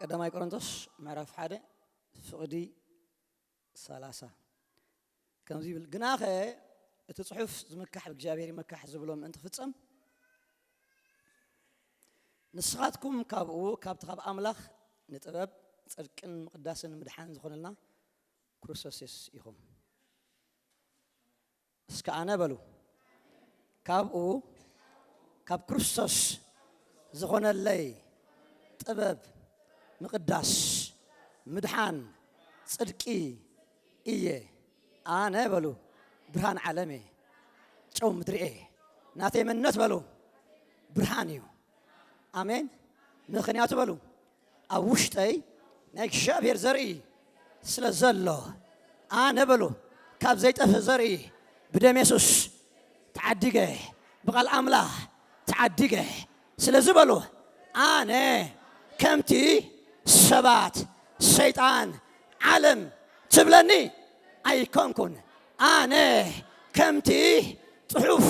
ቀዳማይ ቆሮንቶስ ምዕራፍ ሓደ ፍቕዲ ሰላሳ ከምዚ ይብል፣ ግናኸ እቲ ጽሑፍ ዝምካሕ ብእግዚኣብሔር ይመካሕ ዝብሎ ምእንቲ ክፍጸም፣ ንስኻትኩም ካብኡ፣ ካብቲ ካብ ኣምላኽ ንጥበብ ጽድቅን ምቕዳስን ምድሓን ዝኾነልና ክርስቶስ የሱስ ኢኹም። እስከ ኣነ በሉ፣ ካብኡ፣ ካብ ክርስቶስ ዝኾነለይ ጥበብ፣ ምቕዳስ፣ ምድሓን፣ ጽድቂ እየ። ኣነ በሉ፣ ብርሃን ዓለም እየ፣ ጨው ምድሪ እየ። ናተይ መንነት በሉ፣ ብርሃን እዩ። ኣሜን። ምኽንያቱ በሉ፣ ኣብ ውሽጠይ ናይ እግዚኣብሔር ዘርኢ ስለ ዘሎ፣ ኣነ በሉ፣ ካብ ዘይጠፍእ ዘርኢ ብደም የሱስ ተዓዲገ፣ ብቓል ኣምላኽ ተዓዲገ። ስለዚ በሉ፣ ኣነ ከምቲ ሰባት፣ ሰይጣን፣ ዓለም ትብለኒ ኣይኮንኩን። ኣነ ከምቲ ጽሑፍ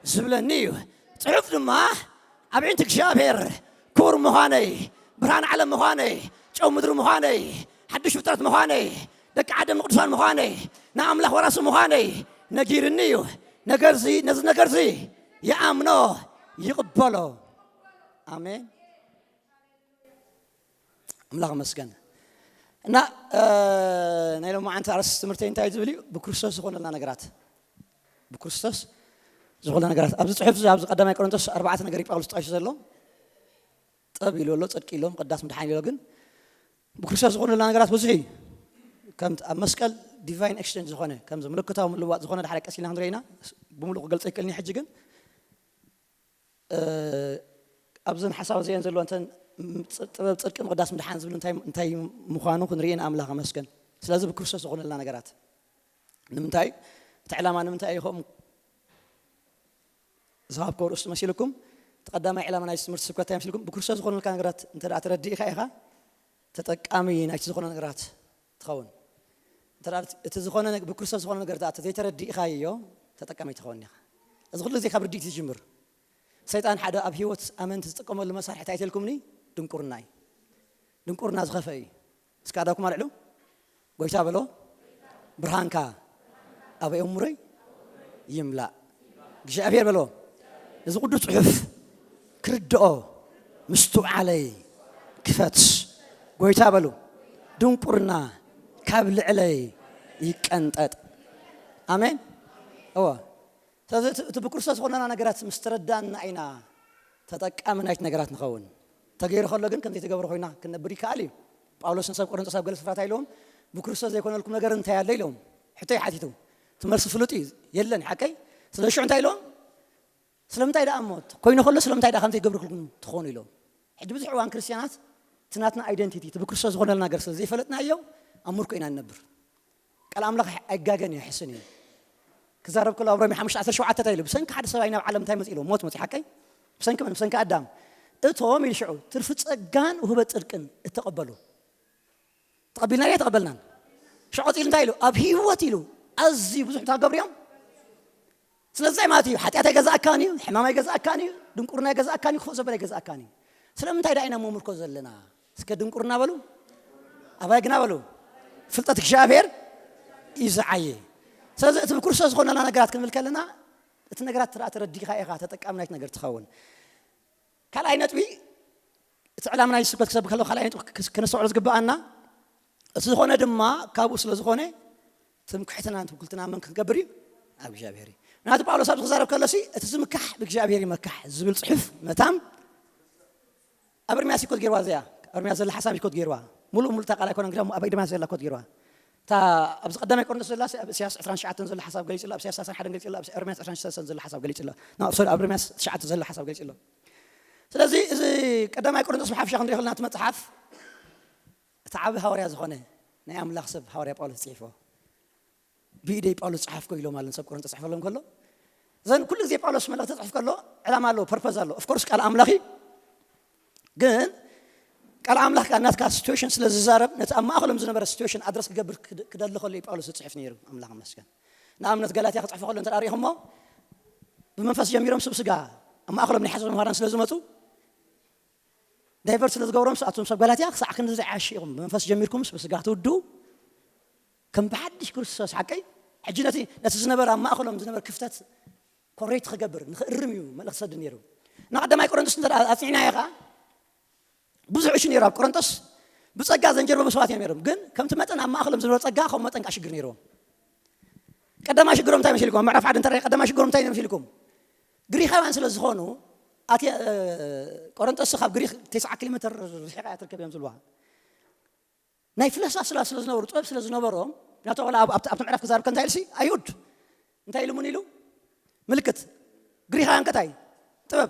ዝብለኒ እዩ። ጽሑፍ ድማ ኣብ ዕንቲ እግዚኣብሔር ክቡር ምዃነይ፣ ብርሃን ዓለም ምዃነይ፣ ጨው ምድሪ ምዃነይ፣ ሓድሽ ፍጥረት ምዃነይ፣ ደቂ ዓደም ቅዱሳን ምዃነይ፣ ንኣምላኽ ወራሲ ምዃነይ ነጊርኒ እዩ። ነገርዚ፣ ነዚ ነገርዚ ይኣምኖ፣ ይቕበሎ። ኣሜን። ኣምላኽ መስገን። እና፣ እ፣ ናይ ሎማዓንቲ ኣርእስቲ ትምህርተይ እንታይ ዝብል እዩ? ብክርስቶስ ዝኾነልና ነገራት። ብክርስቶስ ዝኾነ ነገራት። ኣብዚ ጽሑፍ እዚ፣ ኣብዚ ቀዳማይ ቆሮንቶስ ኣርባዕተ ነገር እዩ ጳውሎስ ጠቒሱ ዘሎ። ጥበብ ኢሉ ኣሎ፣ ጽድቂ ኢሎም፣ ቅዳስ ምድሓን ኢሎ፣ ግን ብክርስቶስ ዝኾነልና ነገራት ብዙሕ እዩ። ከም ኣብ መስቀል ዲቫይን ኤክስቼንጅ ዝኾነ፣ ከምዚ ምልክታዊ ምልዋጥ ዝኾነ፣ ድሓር ቀስ ኢልና ክንሪኦ ኢና። ብምሉእ ክገልጾ ይክእልኒ ሕጂ ግን፣ እ፣ ኣብዘን ሓሳብ እዚአን ዘለዎ እንተን ጥበብ፣ ጽድቂ፣ ምቕዳስ፣ ምድሓን ዝብል እንታይ፣ እንታይ ምዃኑ ክንርኢ ኢና። ኣምላኽ ኣመስገን። ስለዚ ብክርስቶስ ዝኾነልና ነገራት ንምንታይ? እቲ ዕላማ ንምንታይ እዩ ከምኡ ዝሃብኮ ርእስቲ መሲልኩም? እቲ ቀዳማይ ዕላማ ናይ ትምህርቲ ስብከት እንታይ መሲልኩም? ብክርስቶስ ዝኾነልካ ነገራት እንተ ደኣ ተረዲእካ ኢኻ ተጠቃሚ ናይቲ ዝኾነ ነገራት ትኸውን። እንተ ደኣ እቲ ዝኾነ ነግ-፣ ብክርስቶስ ዝኾነ ነገር ደኣ ዘይተረዲእካዮ ተጠቃሚ ትኸውን ኢኻ። እዚ ኩሉ ግዜ ካብ ርድኢት ይጅምር። ሰይጣን ሓደ ኣብ ህይወት ኣመንቲ ዝጥቀመሉ መሳርሒ እንታይ ተልኩምኒ? ድንቁርና እዩ። ድንቁርና ዝኸፈ እዩ። እስከ ኣዳኩም ኣልዕሉ። ጎይታ በሎ፣ ብርሃንካ ኣብ ኣእምሮይ ይምላእ። እግዚኣብሔር በሎ፣ እዚ ቅዱስ ጽሑፍ ክርድኦ ምስትውዓለይ ክፈት። ጎይታ በሉ፣ ድንቁርና ካብ ልዕለይ ይቀንጠጥ። ኣሜን። እወ። ስለዚ እቲ፣ እቲ ብክርስቶስ ዝኾነና ነገራት ምስ ተረዳእና ኢና ተጠቃሚ ናይቲ ነገራት ንኸውን። ተገይሩ ከሎ ግን ከም ዘይተገብረ ኮይና ክንነብር ይከኣል እዩ። ጳውሎስ ንሰብ ቆሮንቶስ ኣብ ገለ ስፍራ እንታይ ኢልዎም? ብክርስቶስ ዘይኮነልኩም ነገር እንታይ ኣሎ ኢልዎም። ሕቶ እዩ ሓቲቱ። እቲ መልሲ ፍሉጥ እዩ። የለን፣ ሓቀይ? ስለዚ ሽዑ እንታይ ኢልዎም? ስለምንታይ ደኣ እሞ ኮይኑ ከሎ ስለምንታይ ደኣ ከም ዘይገብርክልኩም ትኾኑ ኢልዎም። ሕጂ ብዙሕ እዋን ክርስትያናት እቲ ናትና ኣይደንቲቲ፣ እቲ ብክርስቶስ ዝኾነልና ነገር ስለ ዘይፈለጥናዮ ኣብ ምርኮ ኢና ንነብር። ቃል ኣምላኽ ኣይጋገን እዩ፣ ኣይሕስን እዩ። ክዛረብ ከሎ ኣብ ሮሜ ሓሙሽተ ዓሰርተ ሸውዓተ እንታይ ኢሉ? ብሰንኪ ሓደ ሰብኣይ ናብ ዓለም እንታይ መጺኡ ኢልዎ? ሞት መጺኡ፣ ሓቀይ? ብሰንኪ መን? ብሰንኪ ኣዳም። እቶም ኢሉ ሽዑ ትርፊ ጸጋን ውህበት ጽድቅን እተቐበሉ። ተቐቢልና ድያ? ተቐበልናን። ሽዑ ቀጺሉ እንታይ ኢሉ? ኣብ ህይወት ኢሉ ኣዝዩ ብዙሕ እንታይ ክገብሩ እዮም? ስለዚ እንታይ ማለት እዩ? ሓጢኣት ኣይገዛእካን እዩ፣ ሕማም ኣይገዛእካን እዩ፣ ድንቁርና ኣይገዛእካን እዩ፣ ክፉእ ዘበለ ኣይገዛእካን እዩ። ስለምንታይ ደኣ ኢና መምርኮ ዘለና? እስከ ድንቁርና በሉ፣ ኣባይ ግና በሉ፣ ፍልጠት እግዚኣብሔር እዩ ዝዓየ። ስለዚ እቲ ብክርስቶስ ዝኾነና ነገራት ክንብል ከለና፣ እቲ ነገራት ትርኣ ተረዲእካ ኢኻ ተጠቃሚ ናይቲ ነገር ትኸውን። ካልኣይ ነጥቢ፣ እቲ ዕላማ ናይ ስብከት ክሰብ ከለኹ ካልኣይ ነጥቢ ክስ-፣ ክነስተውዕሎ ዝግብኣና፣ እቲ ዝኾነ ድማ ካብኡ ስለ ዝኾነ፣ ትምክሕትናን ትውክልትና መን ክንገብር እዩ? ኣብ እግዚኣብሔር እዩ። ምክንያቱ ጳውሎስ ኣብዚ ክዛረብ ከሎ ሲ፣ እቲ ዝምካሕ ብእግዚኣብሔር ይመካሕ ዝብል ጽሑፍ መታን ኣብ ኤርምያስ ይኮት ገይርዋ እዚኣ። ኣብ ኤርምያስ ዘላ ሓሳብ ይኮት ገይርዋ። ሙሉእ ሙሉእ እታ ቃል ኣይኮነን፣ ግዳ ኣብ ኤርምያስ ዘላ ኮት ገይርዋ። እታ ኣብዚ ቀዳማይ ቆሮንቶስ ዘላ ሲ፣ ኣብ ኢሳያስ ዕስራን ትሽዓተን ዘሎ ሓሳብ ገሊጹ ኣሎ፣ ኣብ ኢሳያስ ሰላሳን ሓደን ገሊጹ ኣሎ፣ ኣብ ኤርምያስ ዕስራን ሽዱሽተን ዘሎ ሓሳብ ገሊጹ ኣሎ። ናብ፣ ሶሪ፣ ኣብ ኤርምያስ ትሽዓተ ዘሎ ሓሳብ ገሊጹ ኣሎ። ስለዚ እዚ ቀዳማይ ቆሮንቶስ ብሓፈሻ ክንሪኦ ከለና እቲ መጽሓፍ እቲ ዓቢ ሃዋርያ ዝኾነ ናይ ኣምላኽ ሰብ ሃዋርያ ጳውሎስ ጽሒፍዎ። ብኢደይ ጳውሎስ ጸሓፍኮ ኢሎም ኣሎ ንሰብ ቆሮንቶስ ጽሕፈሎም ከሎ። እዘን ኩሉ ግዜ ጳውሎስ መልእኽቲ ጽሕፍ ከሎ ዕላማ ኣለዎ፣ ፐርፐዝ ኣለዎ። ኦፍ ኮርስ ቃል ኣምላኽ እዩ። ግን ቃል ኣምላኽ ከኣ ናትካ ሲትዌሽን ስለ ዝዛረብ ነቲ ኣብ ማእከሎም ዝነበረ ሲትዌሽን ኣድረስ ክገብር ክድ-፣ ክደሊ ከሎ እዩ ጳውሎስ ዝጽሕፍ ነይሩ። ኣምላኽ ይመስገን። ንኣብነት ገላትያ ክጽሕፎ ከሎ እንተ ደኣ ርኢኹሞ ብመንፈስ ጀሚሮም ስብ ስጋ ኣብ ማእከሎም ናይ ሓሶት መምህራን ስለ ዝመጹ ዳይቨርት ስለ ዝገብሮም ኣቶም ሰብ ጋላትያ ክሳዕ ክንድዚ ዓሺኹም መንፈስ ጀሚርኩምስ ብስጋ ትውዱ ከም ብሓድሽ ክርስቶስ ሓቀይ ሕጂ ነቲ ነቲ ዝነበረ ኣብ ማእኸሎም ዝነበረ ክፍተት ኮሬት ክገብር ንክእርም እዩ መልእኽቲ ሰድ ነይሩ። ንቀዳማይ ቆሮንቶስ እንተ ኣፅኒዕናዮ ከዓ ብዙሕ እሹ ነይሩ ኣብ ቆሮንቶስ ብፀጋ ዘንጀርበቡ ሰባት እዮም ነይሮም። ግን ከምቲ መጠን ኣብ ማእኸሎም ዝነበረ ፀጋ ከም መጠን ከዓ ሽግር ነይርዎም። ቀዳማይ ሽግሮም እንታይ መሲልኩም? ኣብ ምዕራፍ ሓደ እንተረኣይ ቀዳማይ ሽግሮም እንታይ መሲልኩም? ግሪኻውያን ስለ ዝኾኑ ኣቲ ቆሮንቶስ ካብ ግሪክ ተስዓ ኪሎ ሜትር ርሒቓ እያ ትርከብ እዮም ዝብልዋ። ናይ ፍለሳ ስላ ስለ ዝነበሩ ጥበብ ስለ ዝነበሮም ናቶ ቆላ ኣብቲ ምዕራፍ ክዛርብ ከንታይ ኢልሲ ኣይሁድ እንታይ ኢሉ ምን ኢሉ ምልክት ግሪኻውያን ከታይ ጥበብ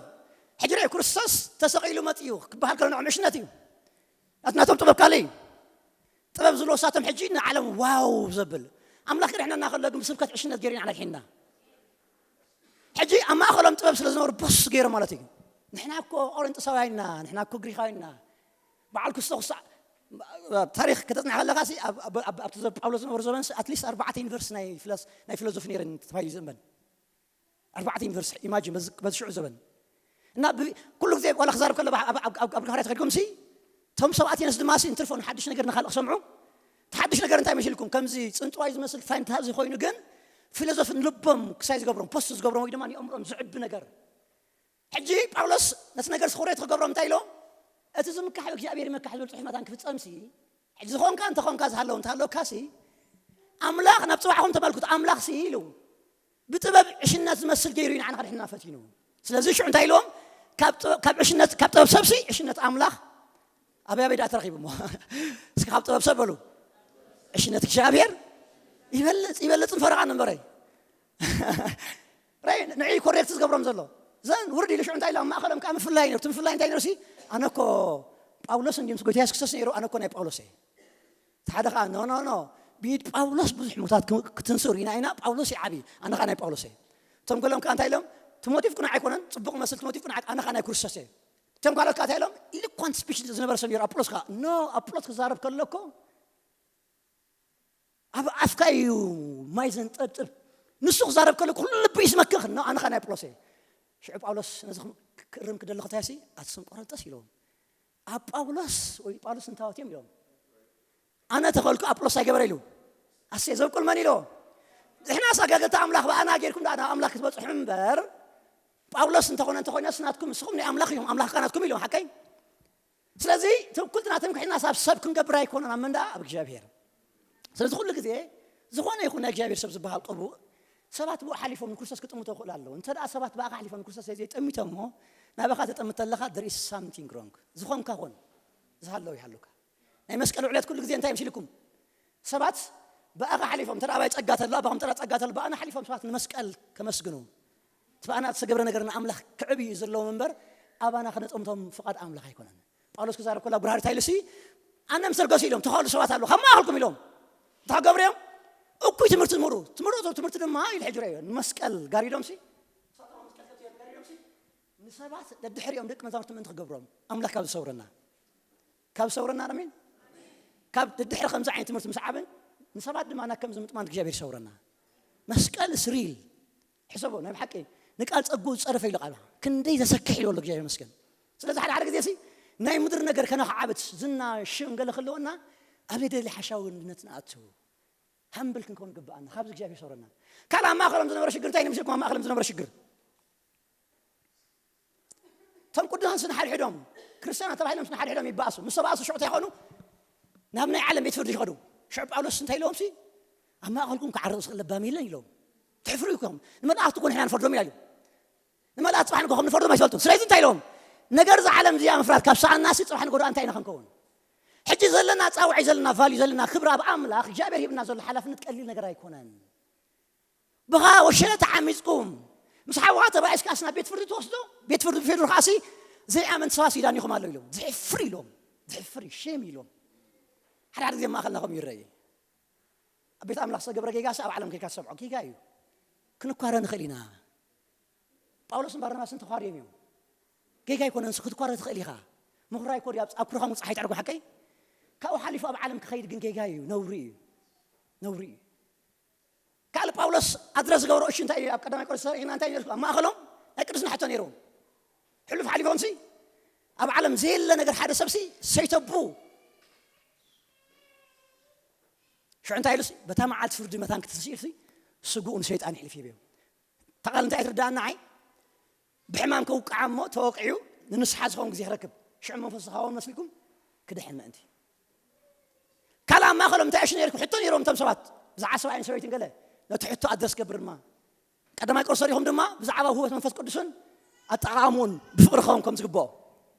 ሕጂ ርእ ክርስቶስ ተሰቒሉ መፅኡ ክበሃል ከሎ ንዕምሽነት እዩ። ናትናቶም ጥበብ ካልእ እዩ። ጥበብ ዝለዎ ሳቶም ሕጂ ንዓለም ዋው ዘብል ኣምላኽ ክድሕነና ከሎ ግን ብስብከት ዕሽነት ገይሩ ኢና ኣድሒንና። ሕጂ ኣብ ማእኸሎም ጥበብ ስለ ዝነበሩ ቦስ ገይሮም ማለት እዩ። ንሕና እኮ ቆረንጦሳውያን ኢና፣ ንሕና እኮ ግሪኻውያን ኢና። በዓል ክስቶ ክሳዕ ታሪኽ ከተፅንዕ ከለካ ሲ ኣብ- ኣብ- ኣብ- ኣብቲ ዘ- ጳውሎስ ዝነበሩ ዘበን ሲ ኣትሊስት ኣርባዕተ ዩኒቨርሲቲ ናይ ፍለስ- ናይ ፊሎዞፊ ነይረን ተባሂሉ እዩ ዘንበን ኣርባዕተ ዩኒቨርሲቲ ኢማጂን በዚ ሽዑ ዘበን እና ብ- ኩሉ ግዜ ዋላ ክዛረብ ከሎ ኣብ- ኣብ- ኣብ- ኣብ ግብርያ ተኸድኩም ሲ እቶም ሰባት የነስ ድማ ሲ እንትርፎ ንሓድሽ ነገር ንካልእ ክሰምዑ እቲ ሓድሽ ነገር እንታይ መሲልኩም ከምዚ ፅንጥዋይ ዝመስል ፋንታዚ ኮይኑ ግን ፊሎዞፊ ንልቦም ክሳይ ዝገብሮም ፖስት ዝገብሮም ወይ ድማ ንእምሮም ዝዕቢ ነገር ሕጂ ጳውሎስ ነቲ ነገር ስኹሬት ክገብሮም እንታይ ኢሎም እቲ ዝምካሕ እግዚኣብሔር ይመካሕ ዝብል ፅሑፍ መታን ክፍፀም ሲ ሕጂ ዝኾንካ እንተኾንካ ዝሃለው እንተሃለውካ ሲ ኣምላኽ ናብ ፅባዕኹም ተመልክቱ ኣምላኽ ሲ ኢሉ ብጥበብ ዕሽነት ዝመስል ገይሩ ኢና ንኸድሕና ፈቲኑ ስለዚ ሽዑ እንታይ ኢልዎም ካብ ጥበብ- ካብ ዕሽነት ካብ ጥበብ ሰብሲ ዕሽነት ኣምላኽ ኣበይ ኣበይ ደኣ ተረኺቡ እሞ እስኪ ካብ ጥበብ ሰብ በሉ ዕሽነት እግዚኣብሔር ይበልፅ ይበልፅን ፈረቓን እምበረይ ራይ ንዒ ኮሬክት ዝገብሮም ዘሎ ዘን ውርድ ኢሉ ሽዑ እንታይ ኢሉ ኣብ ማእኸሎም ከዓ ምፍላይ ነሩ እቲ ምፍላይ እንታይ ነሩ ሲ ኣነ እኮ ጳውሎስ እንዲ ምስ ጎይታ የሱስ ክርስቶስ ነይሩ ኣነ እኮ ናይ ጳውሎስ እየ እቲ ሓደ ከዓ ኖ ኖ ኖ ብኢድ ጳውሎስ ብዙሕ ሞታት ክትንስር ኢና ኢና ጳውሎስ ይዓብዪ ኣነ ከዓ ናይ ጳውሎስ እየ እቶም ገሎም ከዓ እንታይ ኢሎም ትሞቲፍ ቅኑዕ ኣይኮነን ፅቡቅ መስል ትሞቲፍ ቅኑዕ ኣነ ከዓ ናይ ክርስቶስ እየ እቶም ካልኦት ከዓ እንታይ ኢሎም ኢሎኳንት ስፒች ዝነበረ ሰብ ነይሩ ኣፖሎስ ከዓ ኖ ኣፖሎስ ክዛረብ ከሎ እኮ ኣብ ኣፍካ እዩ ማይ ዘንጠብጥብ ንሱ ክዛረብ ከሎ ኩሉ ልቢ እዩ ዝመክኽ ኖ ኣነ ከዓ ናይ ኣፖሎስ እየ ሽዑ ጳውሎስ ነዚ ክእርም ክደሊ ከታሲ ኣትስም ቆረንጠስ ኢለዎም ኣብ ጳውሎስ ወይ ጳውሎስ እንታወት እዮም ኢሎም ኣነ ተኸልኩ ኣፖሎስ ኣይገበረ ኢሉ ኣሴ ዘብቁል መን ኢሎ ንሕና ሳጋገልቲ ኣምላኽ ብኣና ጌርኩም ዳ ናብ ኣምላኽ ክትበፅሑ እምበር ጳውሎስ እንተኾነ እንተኾይነ ስናትኩም ንስኹም ናይ ኣምላኽ ኢኹም ኣምላኽ ካ ናትኩም ኢሎም ሓቀይ ስለዚ ትምኩልትና ትምክሕትና ሳብ ሰብ ክንገብር ኣይኮነን ኣብ መንዳ ኣብ እግዚኣብሔር ስለዚ ኩሉ ግዜ ዝኾነ ይኹን ናይ እግዚኣብሔር ሰብ ዝበሃል ቅቡእ ሰባት ብኡ ሓሊፎም ንክርስቶስ ክጥምቶ ይኽእሉ ኣለዉ እንተ ደኣ ሰባት ብኣኻ ሓሊፎም ንክርስቶስ ዘይጠሚቶም እሞ ናባኻ ተጠምት ተለኻ there is something wrong ዝኾንካ ኹን ዝሃለዉ ይሃሉካ ናይ መስቀል ዕለት ኩሉ ግዜ እንታይ መሲልኩም ሰባት ብኣኻ ሓሊፎም እንተ ኣባይ ጸጋ ተሎ ኣባኹም ጥራ ጸጋ ተሎ ብኣና ሓሊፎም ሰባት ንመስቀል ከመስግኑ እቲ ብኣና ዝተገብረ ነገር ንኣምላኽ ክዕብ እዩ ዘለዎም እምበር ኣባና ክነጠምቶም ፍቓድ ኣምላኽ ኣይኮነን ጳውሎስ ክዛረብ ከላ ጉራሃር እንታይ ኢሉ ሲ ኣነ ምሰል ገሱ ኢሎም ተኸሉ ሰባት ኣለዉ ካብ ማእኸልኩም ኢሎም እንታይ ገብርዮም እኩይ ትምህርቲ ትምህሩ ትምህሩ ትምህርቲ ድማ ኢሉ ሕጅረ እዩ ንመስቀል ጋሪዶም ሲ ንሰባት ደድሕሪኦም ደቂ መዛሙርቲ ምእንቲ ክገብሮም ኣምላኽ ካብ ዝሰውረና ካብ ዝሰውረና ኣሜን ካብ ደድሕሪ ከምዚ ዓይነት ትምህርቲ ምስዓብን ንሰባት ድማ ናብ ከምዚ ምጥማን እግዚኣብሔር ይሰውረና መስቀል ስሪል ሕሰቦ ናይ ብሓቂ ንቃል ጸጉኡ ዝጸረፈ ኢሉ ቃል ክንደይ ዘሰክሕ ኢሉ ኣሎ እግዚኣብሔር መስገን ስለዚ ሓደ ሓደ ግዜ ሲ ናይ ምድሪ ነገር ከነኸዓብት ዝና ሽም ገለ ክህልወና ኣብ የደሊ ሓሻዊ እንድነት ንኣቱ ሃምብል ክንከውን ግብኣና ካብዚ እግዚኣብሔር ሰውረና ካልእ ኣብ ማእኸሎም ዝነበረ ሽግር እንታይ ንምስልኩም ኣብ ማእኸሎም ዝነበረ ሽግር እቶም ቅዱሳን ስንሓድሕዶም ክርስትያናት ተባሂሎም ስንሓድሕዶም ይበኣሱ ምስ ተባኣሱ ሽዑ እንታይ ይኾኑ ናብ ናይ ዓለም ቤት ፍርዲ ይኸዱ ሽዑ ጳውሎስ እንታይ ኢለዎም ሲ ኣብ ማእኸልኩም ክዓረቕ ዝኽእል ለባም የለን ኢሎም ትሕፍሩ ኢኹም ንመላእኽቲ እኮ ንሕና ንፈርዶም ኢና ኢሉ ንመላእኽቲ ፅባሕ ንጎ ከም ንፈርዶም ኣይፈልጡን ስለዚ እንታይ ኢለዎም ነገር እዛ ዓለም እዚኣ ምፍራት ካብ ሰኣና ሲ ፅባሕ ንጎ እንታይ ኢና ክንከውን ሕጂ ዘለና ፃውዒ ዘለና ቫልዩ ዘለና ክብሪ ኣብ ኣምላኽ እግዚኣብሔር ሂብና ዘሎ ሓላፍነት ቀሊል ነገር ኣይኮነን ብኻ ወሸለ ተዓሚፅኩም ምስ ሓውኻ ተባኢስካስ ናብ ቤት ፍርዲ ትወስዶ ቤት ፍርዲ ብፌድሮ ከዓሲ ዘይኣመንቲ ሰባት ይዳኒኹም ኣሎ ኢሎም ዝሕፍር ኢሎም ዝሕፍር እዩ ሼም ኢሎም ሓደ ሓደ ግዜ ማእኸልና ከም ይረአ ኣብ ቤት ኣምላኽ ዝተገብረ ጌጋ ኣብ ዓለም ጌጋ ዝሰምዖ ጌጋ እዩ ክንኳረ ንኽእል ኢና ጳውሎስን ባርናባስን ተኳርዮም እዮም ጌጋ ኣይኮነን ክትኳረ ትኽእል ኢኻ ምኹራይ ኮዲ ኣብ ኩርኻ ምውፅእ ሓይትዕርጉ ሓቀይ ካብኡ ሓሊፉ ኣብ ዓለም ክኸይድ ግን ጌጋ እዩ ነውሪ እዩ ነውሪ እዩ ካልእ ጳውሎስ ኣድረ ዝገብሮ እሺ እንታይ እዩ ኣብ ቀዳማይ ቆሮንቶስ ሰሪሕና እንታይ ነርኩ ኣብ ማእኸሎም ናይ ቅዱስና ሕቶ ነይርዎም ሕሉፍ ሓሊፎምሲ ኣብ ዓለም ዘየለ ነገር ሓደ ሰብሲ ሰይተቡ ሽዑ እንታይ ኢሉሲ በታ መዓልቲ ፍርዲ መታን ክትስኢልሲ ስጉኡ ንሰይጣን ይሕልፍ ይብዮ። እታ ቃል እንታይ ትርዳእና ዓይ ብሕማም ከውቅዓ እሞ ተወቂዑ ንንስሓ ዝኸውን ግዜ ክረክብ ሽዑ መንፈስ ዝሃቦም መስልኩም ክድሕን ምእንቲ ካልእ ኣብ ማእኸሎም እንታይ እሺ ነይርኩም ሕቶ ነይሮም እቶም ሰባት ብዛዕባ ሰብኣይን ሰበይትን ገለ ነቲ ሕቶ ኣድረስ ገብር ድማ ቀዳማይ ቆሮንቶስ ሪኹም ድማ ብዛዕባ ውህበት መንፈስ ቅዱስን ኣጠቓቕምኡን ብፍቕሪ ክኸውን ከም ዝግብኦ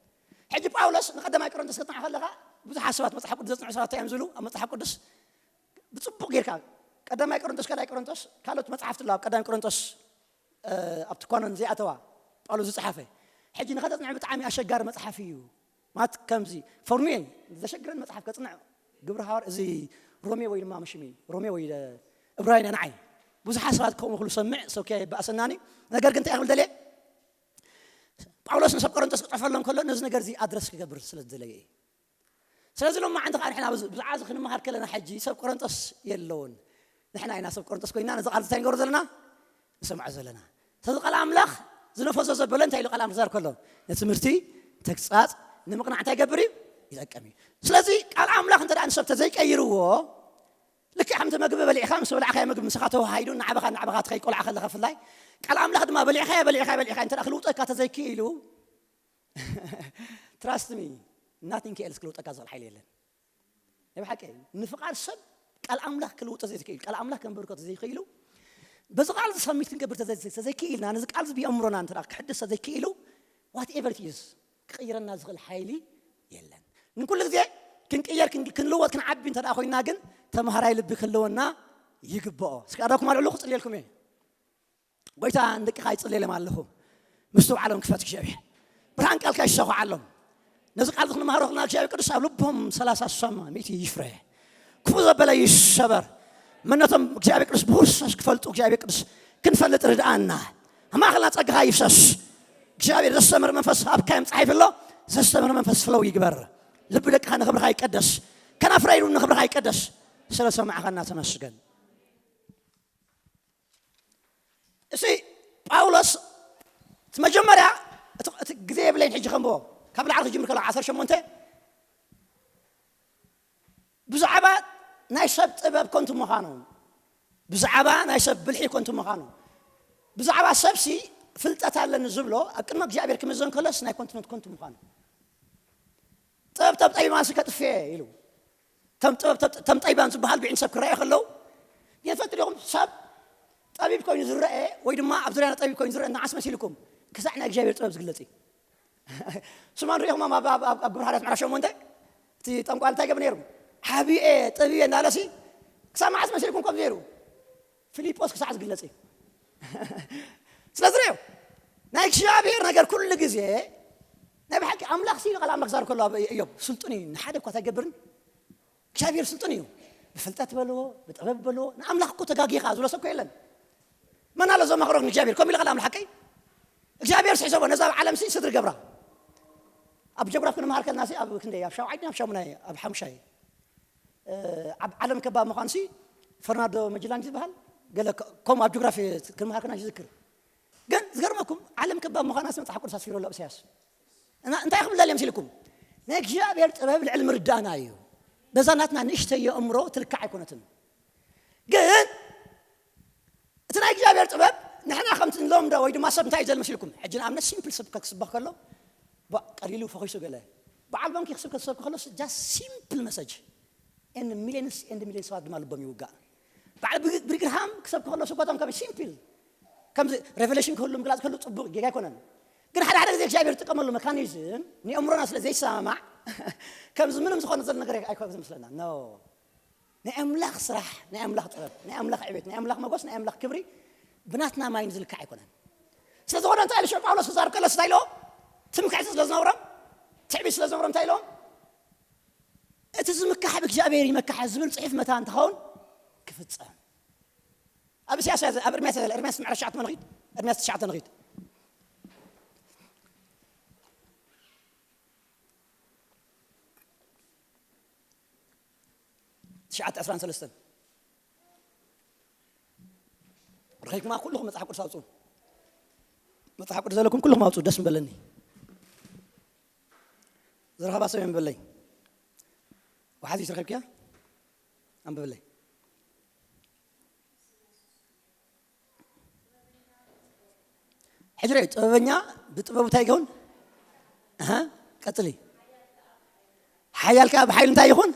ሕጂ ጳውሎስ ንቀዳማይ ቆሮንቶስ ክትንዓ ከለኻ ብዙሓት ሰባት መፅሓፍ ቅዱስ ዘፅንዑ ሰባት እዮም ዝብሉ ኣብ መፅሓፍ ቅዱስ ብፅቡቕ ጌርካ ቀዳማይ ቆሮንቶስ ካልኣይ ቆሮንቶስ ካልኦት መፅሓፍቲ ኣለዋ ኣብ ቀዳማይ ቆሮንቶስ ኣብቲ ኳኖን ዘይኣተዋ ጳውሎስ ዝፀሓፈ ሕጂ ንኸተፅንዕ ብጣዕሚ ኣሸጋሪ መፅሓፍ እዩ ማለት ከምዚ ፎርሚየን ዘሸግረን መፅሓፍ ከፅንዕ ግብረ ሃዋር እዚ ሮሜ ወይ ድማ መሽሚ ሮሜ ወይ እብራይና ንዓይ ብዙሓት ሰባት ከምኡ ክሉ ሰምዕ ሰብኪያ ይበኣሰናኒ ነገር ግን እንታይ ክብል ደልየ ጳውሎስ ንሰብ ቆሮንቶስ ክፅሕፈሎም ከሎ ነዚ ነገር እዚ ኣድረስ ክገብር ስለ ዝደለየ እዩ ስለዚ ሎማዓንቲ ከዓ ንሕና ብዛዕባ እዚ ክንመሃር ከለና ሕጂ ሰብ ቆሮንጦስ የለውን ንሕና ኢና ሰብ ቆሮንጦስ ኮይና ነዚ ቃል እንታይ ንገብሮ ዘለና ንሰምዖ ዘለና ስለዚ ቃል ኣምላኽ ዝነፈሶ ዘበለ እንታይ ኢሉ ቃል ኣምላኽ ዛር ከሎ ንትምህርቲ ተግጻጽ ንምቕናዕ እንታይ ይገብር እዩ ይጠቀም እዩ ስለዚ ቃል ኣምላኽ እንተ ንሰብ ተዘይቀይርዎ ልክዕ ከምቲ መግቢ በሊዕኻ ምስ በላዕካዮ ምግቢ ምሳኻ ተዋሃይዱ ንዓበኻ ንዓበኻ ትኸይ ቆልዓ ከለኻ ፍላይ ቃል ኣምላኽ ድማ በሊዕኻዮ በሊዕኻዮ በሊዕኻ እንተ ክልውጠካ ተዘይክኢሉ trust me nothing else ክልውጠካ ዝኽእል ሓይሊ የለን ናይ ብሓቂ ንፍቓድ ሰብ ቃል ኣምላኽ ክልውጦ ዘይትኽእል ቃል ኣምላኽ ከንበርከቶ ዘይኽእሉ በዚ ቃል ዝሰሚት ክንገብር ተዘይክኢልና ነዚ ቃል ዝብየምሮና እንተ ክሕድስ ተዘይክኢሉ whatever it is ክቕይረና ዝኽእል ሓይሊ የለን ንኩሉ ግዜ ክንቅየር ክንልወጥ ክንዓቢ እንተ ኮይንና ግን ተምሃራይ ልቢ ክህልወና ይግብኦ እስካዳኩም ኣልዕሉ ክፅልየልኩም እየ ጎይታ ንደቅኻ ይጽልየሎም ኣለኹ። ምስትውዓሎም ክፈት እግዚኣብሔር። ብርሃን ቃልካ ይሰኹዓሎም። ነዚ ቃል ክንመሃሮ ክና እግዚኣብሔር ቅዱስ ኣብ ልቦም ሰላሳ ስሳማ ሚእቲ ይፍረ። ክፉ ዘበለ ይሰበር። መነቶም እግዚኣብሔር ቅዱስ ብክርስቶስ ክፈልጡ እግዚኣብሔር ቅዱስ ክንፈልጥ ርድኣና። ኣብ ማእኸልና ጸጋኻ ይፍሰስ። እግዚኣብሔር ዘስተምር መንፈስ ኣብ ካዮም ጸሓፊ ኣሎ። ዘስተምር መንፈስ ፍለው ይግበር። ልቢ ደቅኻ ንኽብርኻ ይቀደስ። ከናፍረይ ንኽብርኻ ይቀደስ። ስለ ሰማዕኻና ተመስገን። እሲ ጳውሎስ እቲ መጀመርያ እቲ ግዜ የብለይን ሕጂ ከንብቦ ካብ ላዕሊ ክጅምር ከለኩ ዓሰርተ ሸሞንተ ብዛዕባ ናይ ሰብ ጥበብ ኮንቱ ምዃኑ ብዛዕባ ናይ ሰብ ብልሒ ኮንቱ ምዃኑ ብዛዕባ ሰብሲ ፍልጠት ኣለኒ ዝብሎ ኣብ ቅድሚ እግዚኣብሔር ክምዘን ከሎስ ናይ ኮንትነት ኮንቱ ምዃኑ ጥበብ ጠብ ጠቢባንሲ ከጥፍየ ኢሉ ከም ጥበብ ተምጠይባን ዝበሃል ብዒን ሰብ ክረኣዩ ከለዉ የፈጥ ዲኹም ሰብ ጠቢብ ኮይኑ ዝረአ ወይ ድማ ኣብ ዙርያና ጠቢብ ኮይኑ ዝረአ እናዓስ መሲልኩም ክሳዕ ናይ እግዚኣብሔር ጥበብ ዝግለጽ እዩ ስማን ሪኢኹም ኣብ ግብሪ ሓርያት ምዕራፍ ሸሞንተ እቲ ጠንቋል እንታይ ገብ ነይሩ ሓብኤ ጠቢበ እናለሲ ክሳብ መዓስ መሲልኩም ከም ነይሩ ፊልጶስ ክሳዕ ዝግለጽ እዩ ስለዚ ሪኦ ናይ እግዚኣብሔር ነገር ኩሉ ግዜ ናይ ብሓቂ ኣምላኽ ሲ ቃል ኣምላኽ ዛር ከሎ እዮብ ስልጡን እዩ ንሓደ እኳ ኣይገብርን እግዚኣብሔር ስልጡን እዩ ብፍልጠት በልዎ ብጥበብ በልዎ ንኣምላኽ እኮ ተጋጊኻ ዝብሎ ሰብ እኮ የለን መን ኣሎ ዘማኽሮ እግዚኣብሔር ከም ኢለ ቃል ኣምላኽ ሓቀይ እግዚኣብሔር ስሒሰቦ ነዛ ኣብ ዓለም ሲ ስድሪ ገብራ ኣብ ጀግራፍ ክንመሃር ከልና ሲ ኣብ ክንደይ ኣብ ሻውዓይ ኣብ ሻሙናይ ኣብ ሓሙሻይ ኣብ ዓለም ከባብ ምዃንሲ ፈርናንዶ መጅላን ዝበሃል ገለ ከምኡ ኣብ ጆግራፊ ክንመሃር ከና ይዝክር ግን ዝገርመኩም ዓለም ከባብ ምዃናስ መፅሓፍ ቅዱስ ኣስፊሩ ኣሎ እሳያስ እና እንታይ ክብል ደልየ ምሲልኩም ናይ እግዚኣብሔር ጥበብ ልዕሊ ምርዳእና እዩ በዛ ናትና ንእሽተይ የእምሮ ትልካዕ ኣይኮነትን ግን እቲ ናይ እግዚኣብሔር ጥበብ ንሕና ከምቲ ንለምዶ ወይ ድማ ሰብ እንታይ እዩ ዘል መሲልኩም ሕጂ ንኣብነት ሲምፕል ሰብ ክስበኽ ከሎ ቀሊሉ ፈኺሱ ገለ በዓል ባንኪ ክስብ ክትሰብክ ከሎ just simple message and millions and millions ሰባት ድማ ልቦም ይውጋእ በዓል ብሪግርሃም ክሰብክ ከሎ ስኮቶም ከም ሲምፕል ከምዚ ሬቨሌሽን ክህሉ ምግላፅ ከሉ ፅቡቅ ጌጋ ኣይኮነን ግን ሓደ ሓደ ግዜ እግዚኣብሔር ዝጥቀመሉ መካኒዝም ንእምሮና ስለ ዘይሰማማዕ ከምዚ ምንም ዝኾነ ዘሎ ነገር ኣይኮ ዝመስለና ኖ ናይ ኣምላኽ ስራሕ ናይ ኣምላኽ ጥበብ ናይ ኣምላኽ ዕቤት ናይ ኣምላኽ መጎስ ናይ ኣምላኽ ክብሪ ብናትና ማይን ዝልካዕ ኣይኮነን ስለዝኾነ እንታይ ኢሉ ሽዑ ጳውሎስ ክዛርብ ከለስ እንታይ ኢልዎ ትምክሕቲ ስለ ዝነብሮም ትዕቢት ስለ ዝነብሮም እንታይ ኢልዎም እቲ ዝምካሕ ብእግዚኣብሔር ይመካሕ ዝብል ፅሑፍ መታ እንትኸውን ክፍፀም ኣብ እስያስ ኣብ እርምያስ እርምያስ ምዕራፍ ትሽዓተ ንኺድ እርምያስ ትሽዓተ ንኺድ ትሽዓተ ዕስራን ሰለስተን ረኺብኩማ ኩልኹም መፅሓፍ ቅዱስ ኣውፅኡ መፅሓፍ ቅዱስ ዘለኩም ኩልኹም ኣውፅኡ ደስ ምበለኒ ዝረኸባ ሰብ የንብበለይ። ወሓዚ ትረኸብኪያ? ኣንብበለይ። ሕጂ ርኣዩ፣ ጥበበኛ ብጥበቡ እንታይ ይኸውን? ኣሃ፣ ቀጽሊ። ሓያል ከኣ ብሓይሉ እንታይ ይኹን?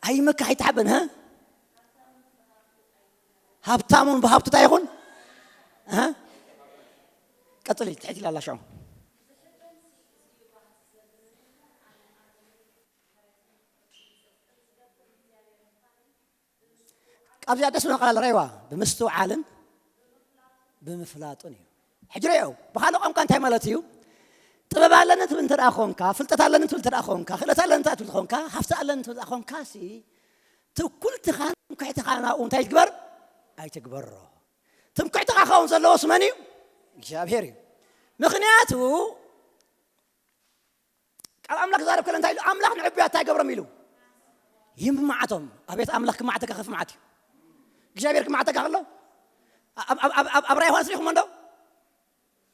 ኣይመካሕ፣ ኣይተሓበን። ሃ? ሃብታሙን ብሃብቱ እንታይ ይኹን? ኣሃ? ቀጽሊ፣ ትሕት ኢላ ኣላ ሽዑ። ካብዚኣ ደስ ዝብለና ቃል ረይዋ፣ ብምስትውዓልን ብምፍላጥን እዩ። ሕጂ ረዮ፣ ብኻልእ ቋንቋ እንታይ ማለት እዩ? ጥበብ ኣለኒ ትብል እንተ ደኣ ኾንካ፣ ፍልጠት ኣለኒ ትብል እንተ ደኣ ኾንካ፣ ክእለት ኣለኒ እንተ ትብል ኾንካ፣ ሃፍቲ ኣለኒ ትብል እንተ ኾንካ ሲ፣ ትኩልትኻን ትምክሕትኻን ኣብኡ እንታይ ትግበር? ኣይትግበሮ። ትምክሕትኻ ክኸውን ዘለዎስ መን እዩ? እግዚኣብሔር እዩ። ምኽንያቱ ቃል ኣምላኽ ክዛረብ ከሎ እንታይ ኢሉ? ኣምላኽ ንዕቡያት እንታይ ገብሮም ኢሉ? ይምማዓቶም። ኣቤት ኣምላኽ ክማዓተካ ከፍ መዓት እዩ። እግዚኣብሔር ክማዓተካ ከሎ ኣብ- ኣብ- ኣብ- ኣብ- ኣብ ራእይ ዮሃንስ ሪኹሞ እንዶ?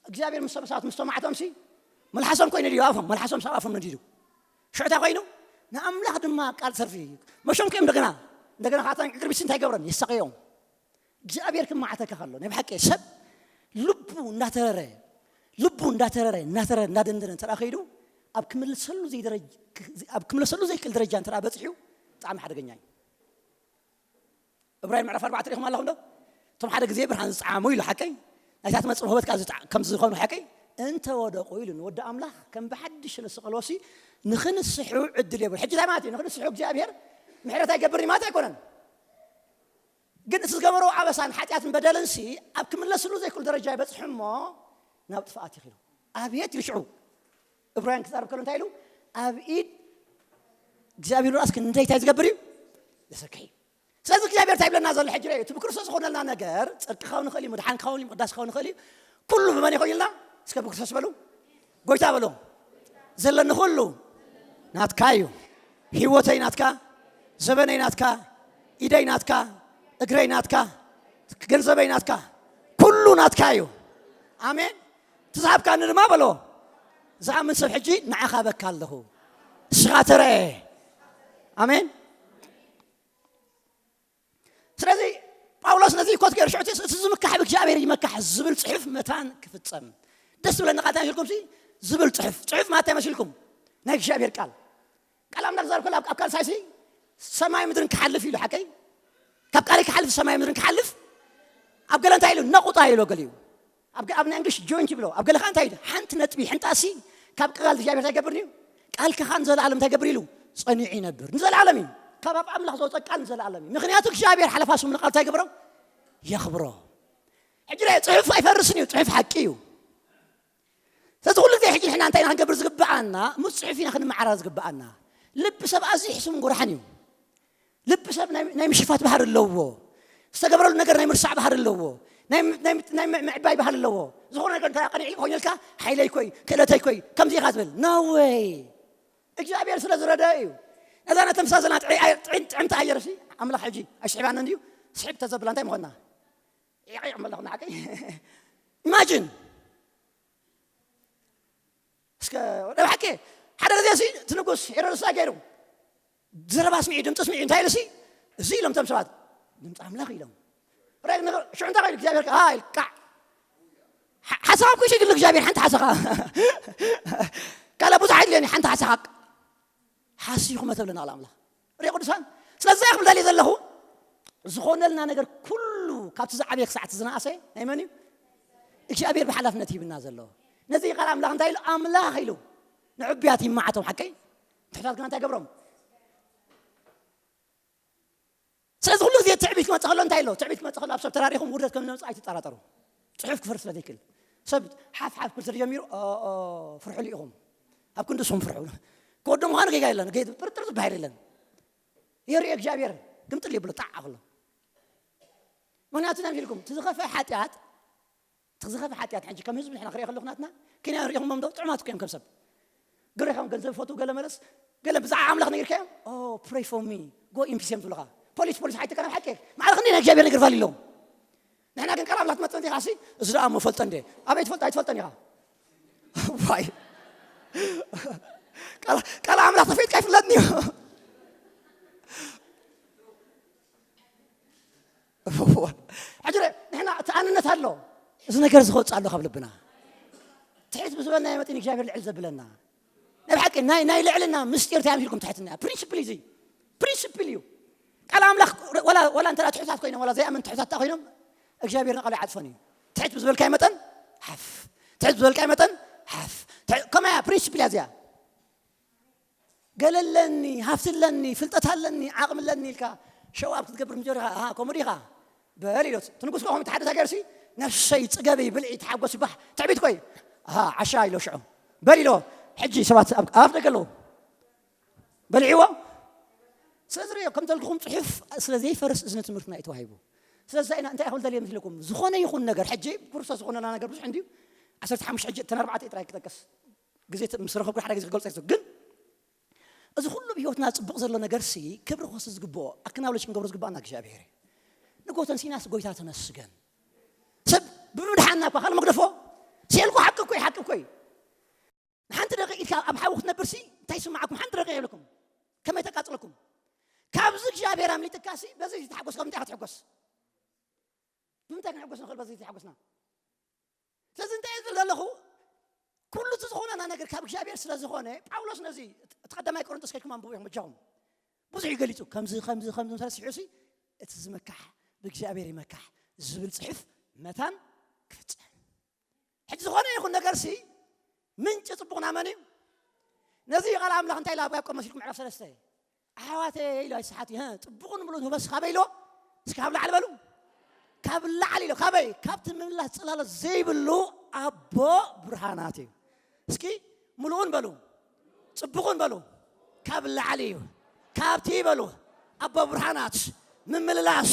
እግዚኣብሔር ምስ ሰበሳት ምስ ተማዕቶም ሲ መልሓሶም ኮይኑ ድዩ ኣፎም? መልሓሶም ሳብ ኣፎም ነዲዱ። ሽዑታ ኮይኑ ንኣምላኽ ድማ ቃል ሰርፊ መሾም ከዮም። እንደገና እንደገና ካታ ቅርቢት እንታይ ገብረን? የሳቀዮም። እግዚኣብሔር ክማዓተካ ከሎ ናይ ብሓቂ ሰብ ልቡ እንዳተረረ ልቡ እንዳተረረ እንዳተረረ እንዳደንደነ እንተ ደኣ ከይዱ ኣብ ክምልሰሉ ዘይደረጅ- ኣብ ክምልሰሉ ዘይክእል ደረጃ እንተ ደኣ በፂሑ ብጣዕሚ ሓደገኛ እዩ። እብራይም ምዕራፍ ኣርባዕተ ሪኹም ኣለኹም ዶ? እቶም ሓደ ግዜ ብርሃን ዝፀዓሙ ኢሉ ሓቀይ ናይታ ትመፅእ ውህበት ከዓ ዝጠዓ- ከም ዝኾኑ ሓቀይ እንተ ወደቑ ኢሉ ንወዲ ኣምላኽ ከም ብሓድሽ ንስቐልዎሲ ንኽንስሑ ዕድል የብሉ። ሕጂ እንታይ ማለት እዩ? ንኽንስሑ እግዚኣብሔር ምሕረት ኣይገብርን እዩ ማለት ኣይኮነን። ግን እቲ ዝገበርዎ ኣበሳን ሓጢኣትን በደልን ሲ ኣብ ክምለስሉ ዘይክእሉ ደረጃ ይበፅሑ እሞ ናብ ጥፍኣት ይኽሉ። ኣብየት ይሽዑ እብራውያን ክዛረብ ከሎ እንታይ ኢሉ? ኣብ ኢድ እግዚኣብሔር ራስ ክንደይ እንታይ ዝገብር እዩ? ዘሰክሕ እዩ። ስለዚ እግዚኣብሔር እንታይ ይብለና ዘሎ ሕጂ? እቲ ብክርስቶስ ዝኾነልና ነገር ፅድቂ ክኸውን ይኽእል እዩ፣ ምድሓን ክኸውን እዩ፣ ምቕዳስ ክኸውን ይኽእል እዩ። ኩሉ ብመን ይኸውን ኢልና? እስከ ብክርስቶስ በሉ። ጎይታ በሎ። ዘለኒ ኩሉ ናትካ እዩ። ህይወተይ ናትካ፣ ዘበነይ ናትካ፣ ኢደይ ናትካ፣ እግረይ ናትካ፣ ገንዘበይ ናትካ፣ ኩሉ ናትካ እዩ። ኣሜን። ትዝሃብካኒ ድማ በሎ። ዝኣምን ሰብ ሕጂ ንዓኻ በካ ኣለኹ። እስኻ ተረአ። ኣሜን። ስለዚ ጳውሎስ ነዚ ኮት ገይሩ ሽዑ እቲ ዝምካሕ ብእግዚኣብሔር ይመካሕ ዝብል ፅሑፍ መታን ክፍፀም ደስ ዝብለኒ ቃል እንታይ መሲልኩም ሲ ዝብል ፅሑፍ ፅሑፍ ማታ ይመሲልኩም ናይ እግዚኣብሔር ቃል ቃል ኣምላኽ ዘርኩል ኣብ ካልሳይሲ ሰማይ ምድርን ክሓልፍ ኢሉ ሓቀይ ካብ ቃል ክሓልፍ ሰማይ ምድርን ክሓልፍ ኣብ ገለ እንታይ ኢሉ ነቑጣ ኢሎ ገሊኡ ኣብ ገ- ኣብ ናይ እንግሊሽ ጆይንት ይብሎ ኣብ ገለ ከዓ እንታይ ኢሉ ሓንቲ ነጥቢ ሕንጣሲ ካብ ቃል እግዚኣብሔር እንታይ ይገብር እዩ ቃል ከኻ ንዘለኣለም እንታይ ይገብር ኢሉ ጸኒዑ ይነብር ንዘለኣለም እዩ ካብ ኣብ ኣምላኽ ዝወፀ ቃል ንዘለኣለም እዩ ምክንያቱ እግዚኣብሔር ሓለፋ ስሙ ንቃል እንታይ ይገብሮ የኽብሮ ሕጂ ለ ፅሑፍ ኣይፈርስን እዩ ፅሑፍ ሓቂ እዩ ስለዚ ኩሉ ግዜ ሕጂ ንሕና እንታይ ኢና ክንገብር ዝግብኣና ምስ ፅሑፍ ኢና ክንመዓራር ዝግብኣና ልቢ ሰብ ኣዝዩ ሕሱም ጎራሕን እዩ ልቢ ሰብ ናይ ምሽፋት ባህር ኣለዎ ዝተገበረሉ ነገር ናይ ምርሳዕ ባህር ኣለዎ ናይ ምዕባይ ባህር ኣለዎ ዝኾነ ነገር እንታይ ኣቀኒዒ ኮይኑልካ ሓይለይ ኮይ ክእለተይ ኮይ ከምዚ ኢኻ ትብል ነወይ እግዚኣብሔር ስለ ዝረደ እዩ ነዛ ነተምሳሰልና ጥዕምቲ ኣየር ሲ ኣምላኽ ሕጂ ኣሽሒባና እንድዩ ስሒብ ተዘብላ እንታይ ምኾንና ይቕይቕ መለኹ ንዓቀይ ኢማጅን እስከ ወደ ብሓቂ ሓደ ግዜ ሲ እቲ ንጉስ ሄሮድስ ገይሩ ዘረባ ስሚዒ ድምፂ ስሚዒ እንታይ ኢሉ ሲ እዚ ኢሎም ቶም ሰባት ድምፂ ኣምላኽ ኢሎም ሽዑ እንታይ ከይዱ እግዚኣብሔር ኢልካ ሓሳኻ ኩሽ ይድሉ እግዚኣብሔር ሓንቲ ሓሳኻ ካለ ብዙሕ ኣይድልየኒ ሓንቲ ሓሳኻ ሓሲኹም ተብለና ቃል ኣምላኽ ርኢ ቅዱሳን ስለዚ ክብል ደልየ ዘለኹ ዝኾነልና ነገር ኩሉ ካብቲ ዝዓበየ ክሳዕቲ ዝነኣሰ ናይ መን እዩ እግዚኣብሔር ብሓላፍነት ይብና ዘሎ ነዚ ቃል ኣምላኽ እንታይ ኢሉ ኣምላኽ ኢሉ ንዕብያት ይማዓቶም ሓቀይ ትሕታት ግና እንታይ ገብሮም ስለዚ ኩሉ ግዜ ትዕቢት ክመፅእ ከሎ እንታይ ኣሎ ትዕቢት ክመፅእ ከሎ ኣብ ሰብ ተራሪኹም ውርደት ከም ዝመፅእ ኣይትጠራጠሩ ፅሑፍ ክፈርስ ስለ ዘይክእል ሰብ ሓፍ ሓፍ ክብል ስለጀሚሩ ፍርሑ ልኢኹም ኣብ ክንዲ ስኹም ፍርሑ ክወዶ ምዃኑ ጌጋ የለን ጥርጥር ዝበሃል የለን የርኢ እግዚኣብሔር ግምጥል ይብሎ ጣዕ ኣኽሎ ምክንያቱ እንታይ ኢልኩም ትዝኸፈ ሓጢኣት ትዝኸፈ ሓጢኣት ሕጂ ከም ህዝቢ ንሕና ክሪኦ ከለኹ ናትና ኬንያ ሪኢኹሞም ዶ ጥዑማት እኮ እዮም ከም ሰብ ግሪኻም ገንዘብ ፈቱ ገለ መለስ ገለ ብዛዕባ ኣምላኽ ነጊርካዮም pray for me go in peace እዮም ዝብሉኻ ፖሊስ ፖሊስ ሓይትካ ናብ ሓቂ ማዕረ ክንዲ ናይ እግዚኣብሔር ነገር ፋል ኢሎም ንሕና ግን ቃል ኣምላኽ ትመፅእ እንዲኻ ሲ እዚ ደኣ እሞ ፈልጠ እንደ ኣበይ ትፈልጥ ኣይትፈልጠን ኢኻ ዋይ ቃል ኣምላኽ ተፈይጥካ ይፍለጥኒ እዩ። ሕጅረ ንሕና እቲ ኣንነት ኣሎ። እዚ ነገር ዝኸውፅ ኣሎ ካብ ልብና። ትሕት ብዝበልና መጠን እግዚኣብሔር ልዕል ዘብለና። ናይ ብሓቂ ናይ ልዕልና ምስጢር እንታይ ኣምሲልኩም ትሕትና ፕሪንስፕል እዚ ፕሪንስፕል እዩ። ቃል ኣምላኽ ወላ እንተ ትሕታት ኮይኖም ወላ ዘይኣምን ትሕታት ኮይኖም እግዚኣብሔር ንቃሉ ይዓፅፎን እዩ። ትሕት ብዝበልካይ መጠን ሓፍ፣ ትሕት ብዝበልካይ መጠን ሓፍ። ከማያ ፕሪንስፕል እያ እዚኣ። ገለለኒ፣ ሃፍትለኒ፣ ፍልጠት ኣለኒ፣ ዓቕሚ ኣለኒ ኢልካ ሸው ኣብ ክትገብር ምጀርካ ከምኡ ዲኻ በል ኢሎት ትንጉስ ከኹም ተሓደታ ገርሲ ነፍሰይ ፅገቢ ብልዒ ተሓጎስ ይባሕ ትዕቢት ኮይ ዓሻ ኢሎ ሽዑ በል ኢሎ። ሕጂ ሰባት ኣብ ደገ ኣለዉ በልዒዎ። ስለዚ ሪኦ ከም ተልክኹም ፅሑፍ ስለ ዘይፈርስ እዝኒ ትምህርትና እዩ ተዋሂቡ። ስለዚ ኢና እንታይ ይኹን ደልየ ምስልኩም ዝኾነ ይኹን ነገር ሕጂ ብክርስቶስ ዝኾነና ነገር ብዙሕ እንድዩ። ዓሰርተ ሓሙሽተ ሕጂ እተን ኣርባዕተ ጥራይ ክጠቅስ ግዜ ምስ ረኸብኩ ሓደ ግዜ ክገልጸ ይፈቱ። ግን እዚ ኩሉ ብህይወትና ጽቡቕ ዘሎ ነገር ሲ ክብሪ ክወስድ ዝግብኦ ኣክናውለጅ ክንገብሮ ዝግባኣና እግዚኣብሔር እዩ። ንጎተን ሲናስ ጎይታ ተመስገን። ሰብ ብምድሓና እኳ ካልእ መግደፎ ሲኤልኩ ሓቂ እኮ እዩ፣ ሓቂ እኮ እዩ። ንሓንቲ ደቂቕ ኢድካ ኣብ ሓዊ ክትነብር ሲ እንታይ ይስምዓኩም? ሓንቲ ደቂቕ የብለኩም። ከመይ ተቃጽለኩም? ካብዚ እግዚኣብሔር ኣምሊጥካ ሲ በዚ ተሓጎስ ካብ እንታይ ክትሕጎስ? ብምንታይ ክንሕጎስ ንኽእል በዚ ተሓጎስና? ስለዚ እንታይ ዝብል ዘለኹ ኩሉ እቲ ዝኾነና ነገር ካብ እግዚኣብሔር ስለ ዝኾነ ጳውሎስ ነዚ እቲ ቀዳማይ ቆሮንቶስ ከይድኩም ኣንብቡ ኢኹም በጃኹም ብዙሕ ይገሊጹ ከምዚ ከምዚ ከምዚ ምሳሌ ሲሑሲ እቲ ዝመካሕ ብእግዚኣብሔር ይመካሕ ዝብል ጽሑፍ መታን ክፍጸም። ሕጂ ዝኾነ ይኹን ነገር ሲ ምንጪ ጽቡቕና መን እዩ? ነዚ ቃል ኣምላኽ እንታይ ኢሉ ኣብ ያዕቆብ መሲልኩም ምዕራፍ ሰለስተ ኣሕዋተይ ኢሉ ኣይሰሓት እዩ። ጥቡቕን ምሉእን ህበስ ካበይ ኢልዎ? እስኪ ካብ ላዕሊ በሉ። ካብ ላዕሊ ኢሎ ካበይ? ካብቲ ምምላስ ጽላሎት ዘይብሉ ኣቦ ብርሃናት እዩ። እስኪ ምሉእን በሉ። ጽቡቕን በሉ። ካብ ላዕሊ እዩ። ካብቲ በሉ ኣቦ ብርሃናት ምምልላስ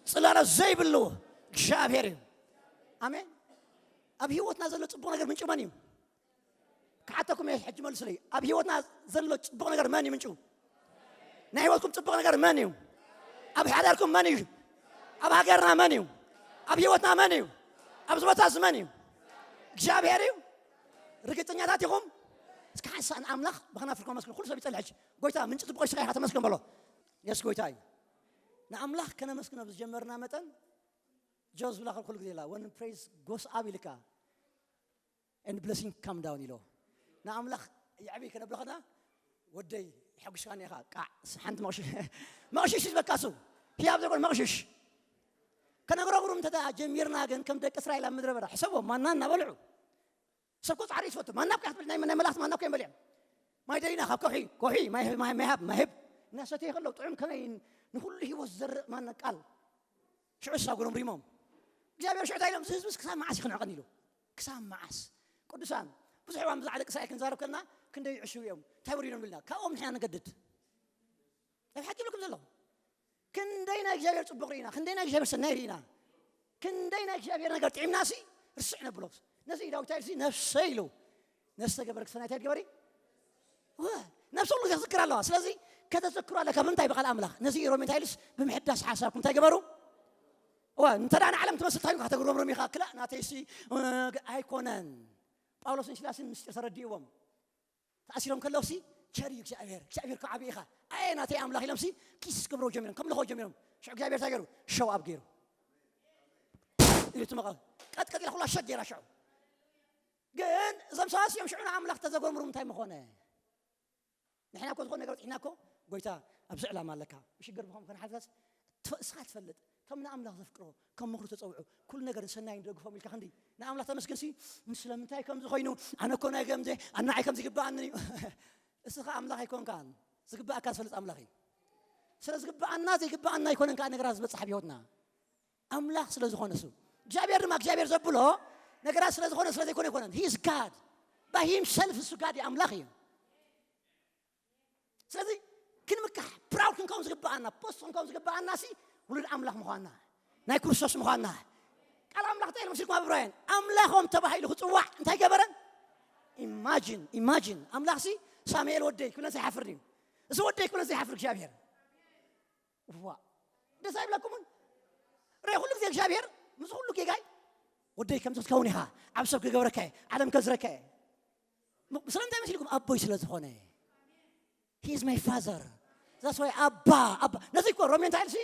ጽላሎት ዘይብሉ እግዚኣብሔር እዩ። ኣሜን። ኣብ ህይወትና ዘሎ ጽቡቕ ነገር ምንጩ መን እዩ? ክሓተኩም እየ ሕጂ መልሱለይ። ኣብ ህይወትና ዘሎ ጽቡቕ ነገር መን እዩ ምንጩ? ናይ ህይወትኩም ጽቡቕ ነገር መን እዩ? ኣብ ሓዳርኩም መን እዩ? ኣብ ሃገርና መን እዩ? ኣብ ህይወትና መን እዩ? ኣብዚ ቦታ እዚ መን እዩ? እግዚኣብሔር እዩ። ርግጠኛታት ኢኹም? እስኪ ሓንሳእ ንኣምላኽ ብኸናፍርኩም ኣመስግኑ። ኩሉ ሰብ ይጸልሕ ሕጂ። ጎይታ ምንጪ ጽቡቕ ንስኻ ኢኻ ተመስገን በሎ። የሱስ ጎይታ እዩ። ንኣምላኽ ከነመስግኖ ብዝጀመርና መጠን ጆዝ ብላ ኩሉ ግዜ ላ when praise goes up ኢልካ and blessing come down ኢሎ ንኣምላኽ የዕብይ ከነብሎ ከና ወደይ የሐጉስካኒ ኢኻ ቃዕ ሓንቲ መቕሽሽ ዝበካ ሱ ህያብ ዘይኮነ መቕሽሽ ከነግረግሩ እንተ ጀሚርና ግን ከም ደቂ እስራኤል ኣብ ምድረ በዳ ሕሰቦ ማና እናበልዑ ሰብ ኮ ፃዕሪ ይፈቱ ማና እኮ ክትብል ናይ ናይ መላእክት ማና እኮ እዮም በሊዖም ማይ ደሊና ካብ ከውሒ ከውሒ ማይ ማይ ማይ ሃብ ማይ ህብ እናሰተየ ከለዉ ጥዑም ከመይ ንኩሉ ህይወት ዝዘርእ ማና ቃል ሽዑ እሳ ጉረምሪሞም እግዚኣብሔር ሽዑ እንታይ ኢሎም እዚ ህዝብስ ክሳብ መዓስ ይክንዕቐን ኢሉ ክሳብ መዓስ ቅዱሳን ብዙሕ እዋን ብዛዕባ ደቂ እስራኤል ክንዛረብ ከለና ክንደይ ይዕሽው እዮም እንታይ ወሪዶም ኢልና ካብኦም ንሕና ንገድድ ኣብ ሓቂ ይብለኩም ዘለኹ ክንደይ ናይ እግዚኣብሔር ፅቡቕ ርኢና ክንደይ ናይ እግዚኣብሔር ሰናይ ርኢና ክንደይ ናይ እግዚኣብሔር ነገር ጥዒምና ሲ ርስዕ ነብሎ ነዚ ዳዊት ኢሉ ነፍሰ ኢሉ ነስተገበረ ክሰናይ እንታይ ትገበሪ ነብሲ ኩሉ ግዜ ክዝክር ኣለዋ ስለዚ ከተዘክሩ ኣለካ ብምንታይ ብቃል ኣምላኽ ነዚ ሮሜ እንታይ ኢሉስ ብምሕዳስ ሓሳብኩም እንታይ ገበሩ እዋ እንተ ደኣ ንዓለም ትመስል እንታይ ኢልካ ከተግሮምሮም ኢኻ ክላእ ናተይሲ ኣይኮነን ጳውሎስን ሲላስን ምስጢር ተረዲእዎም ተኣሲሮም ከለውሲ ቸር እዩ እግዚኣብሔር እግዚኣብሔር ከዓ ዓብዪ ኢኻ ኣየ ናተይ ኣምላኽ ኢሎምሲ ኪስ ክብረው ጀሚሮም ከምልኸው ጀሚሮም ሽዑ እግዚኣብሔር እንታይ ገይሩ ሸው ኣብ ገይሩ ኢሉ ትመቐ ቀጥቀጥ ኢላ ኩላ ሸግ ገይራ ሽዑ ግን እዞም ሰባት እዮም ሽዑ ንኣምላኽ ተዘጎምሩ እንታይ ምኾነ ንሕና እኮ ዝኾነ ነገር በፂሕና እኮ ጎይታ ኣብዚ ዕላማ ኣለካ ብሽግር ብኸም ከነሓልፈስ እስኻ ትፈልጥ ከም ንኣምላኽ ዘፍቅሮ ከም ምኽሩ ተፀውዑ ኩሉ ነገር ንሰናይ ንደግፎም ኢልካ ክንዲ ንኣምላኽ ተመስግን ሲ ስለምንታይ ከምዚ ኮይኑ ኣነ እኮ ናይ ከምዚ ኣናዓይ ከም ዝግብኣኒ እዩ እስኻ ኣምላኽ ኣይኮንካን ዝግብኣካ ዝፈልጥ ኣምላኽ እዩ ስለ ዝግብኣና ዘይግብኣና ኣይኮነን ከዓ ነገራት ዝበፅሕ ኣብ ህይወትና ኣምላኽ ስለ ዝኾነ እሱ እግዚኣብሔር ድማ እግዚኣብሔር ዘብሎ ነገራት ስለ ዝኾነ ስለ ዘይኮነ ኣይኮነን he is God by himself እሱ ጋድ ኣምላኽ እዩ ስለዚ ክንምካሕ ፕራውድ ክንከውን ዝግብኣና ፖስት ክንከውን ዝግብኣና ሲ ውሉድ ኣምላኽ ምዃንና ናይ ክርስቶስ ምዃንና ቃል ኣምላኽ እንታይ ኢሉ መሲልኩም ኣብ ዕብራውያን ኣምላኾም ተባሂሉ ክፅዋዕ እንታይ ገበረን ኢማጂን ኢማጂን ኣምላኽ ሲ ሳሙኤል ወደይ ክብለን ዘይሓፍር ድዩ እዚ ወደይ ክብለን ዘይሓፍር እግዚኣብሔር ዋ ደስ ኣይብለኩምን ረ ኩሉ ግዜ እግዚኣብሔር ምስ ኩሉ ጌጋይ ወደይ ከምዚ ክትከውን ኢኻ ዓብ ሰብ ክገብረካ ዓለም ከዝረካ ስለምንታይ መሲልኩም ኣቦይ ስለ ዝኾነ He is my father. That's why ኣባ ኣባ ነዚ እኮ ሮሜ እንታይ ኢሉ ሲ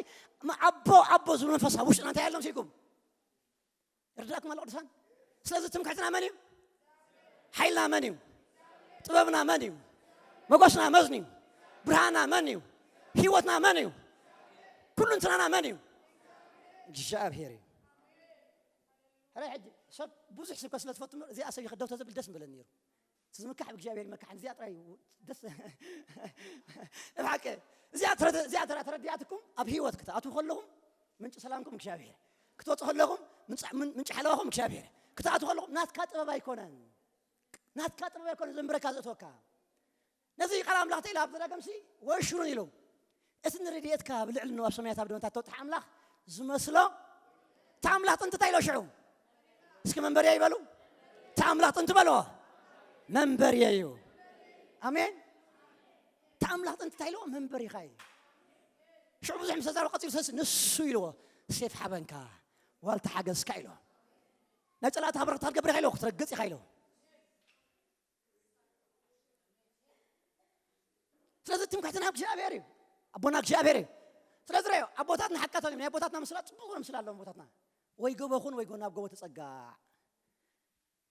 ኣቦ ኣቦ ዝብሉ መንፈስ ኣብ ውሽጥና እንታይ ያለው ሲልኩም ይርዳእኩም ኣሎ ቅዱሳን። ስለዚ ትምክሕትና መን እዩ? ሓይልና መን እዩ? ጥበብና መን እዩ? መጎስና መን እዩ? ብርሃና መን እዩ? ህይወትና መን እዩ? ኩሉ እንትናና መን እዩ? እግዚኣብሔር እዩ። ሕራይ ሕጂ ሰብ ብዙሕ ስብከት ስለ ትፈቱ እምበር እዚኣ ሰብ ይኸደው ተዘብል ደስ ምበለኒ ነይሩ። እቲ ዝምካሕ ብእግዚኣብሔር ይመካሕን እዚኣ ጥራይ ደስ እብሓቂ እዚኣ ተረዲኣትኩም ኣብ ህይወት ክትኣትዉ ከለኹም ምንጪ ሰላምኩም እግዚኣብሔር ክትወፁ ከለኹም ምንጪ ሓለዋኹም እግዚኣብሔር ክትኣትዉ ከለኹም ናትካ ጥበብ ኣይኮነን። ናትካ ጥበብ ኣይኮነን ዘንብረካ ዘእትወካ ነዚ ቃል ኣምላኽ እንታይ ኢሉ ኣብ ዘዳግምሲ ወሽሩን ኢሉ እቲ ንረድኤትካ ብልዕሊ ንዋብ ሰማያት ኣብ ደመታት ተወጥሐ ኣምላኽ ዝመስሎ እቲ ኣምላኽ ጥንቲ እንታይ ኢሎ ሽዑ እስኪ መንበርያ ይበሉ እቲ ኣምላኽ ጥንቲ በልዎ መንበርያ እዩ። ኣሜን። እቲ ኣምላኽ ጥንቲ እንታይ ኢልዎ መንበሪኻ እዩ። ሽዑ ብዙሕ ምስ ተዛረበ ቀፂሉ ሰስ ንሱ ኢልዎ ሴፍ ሓበንካ ዋልታ ሓገዝካ ኢልዎ ናይ ፀላእቲ ሃብረኽታ ክትገብር ኢኻ ኢልዎ ክትረግፅ ኢኻ ኢልዎ ስለዚ ትምክሕትና እግዚኣብሔር እዩ ኣቦና እግዚኣብሔር እዩ። ስለዚ ረዮ ኣቦታትና ሓቃቶም ናይ ኣቦታትና ምስላ ፅቡቅ ምስላ ኣለዎም ኣቦታትና ወይ ጎቦ ኩን ወይ ጎ- ናብ ጎቦ ተፀጋዕ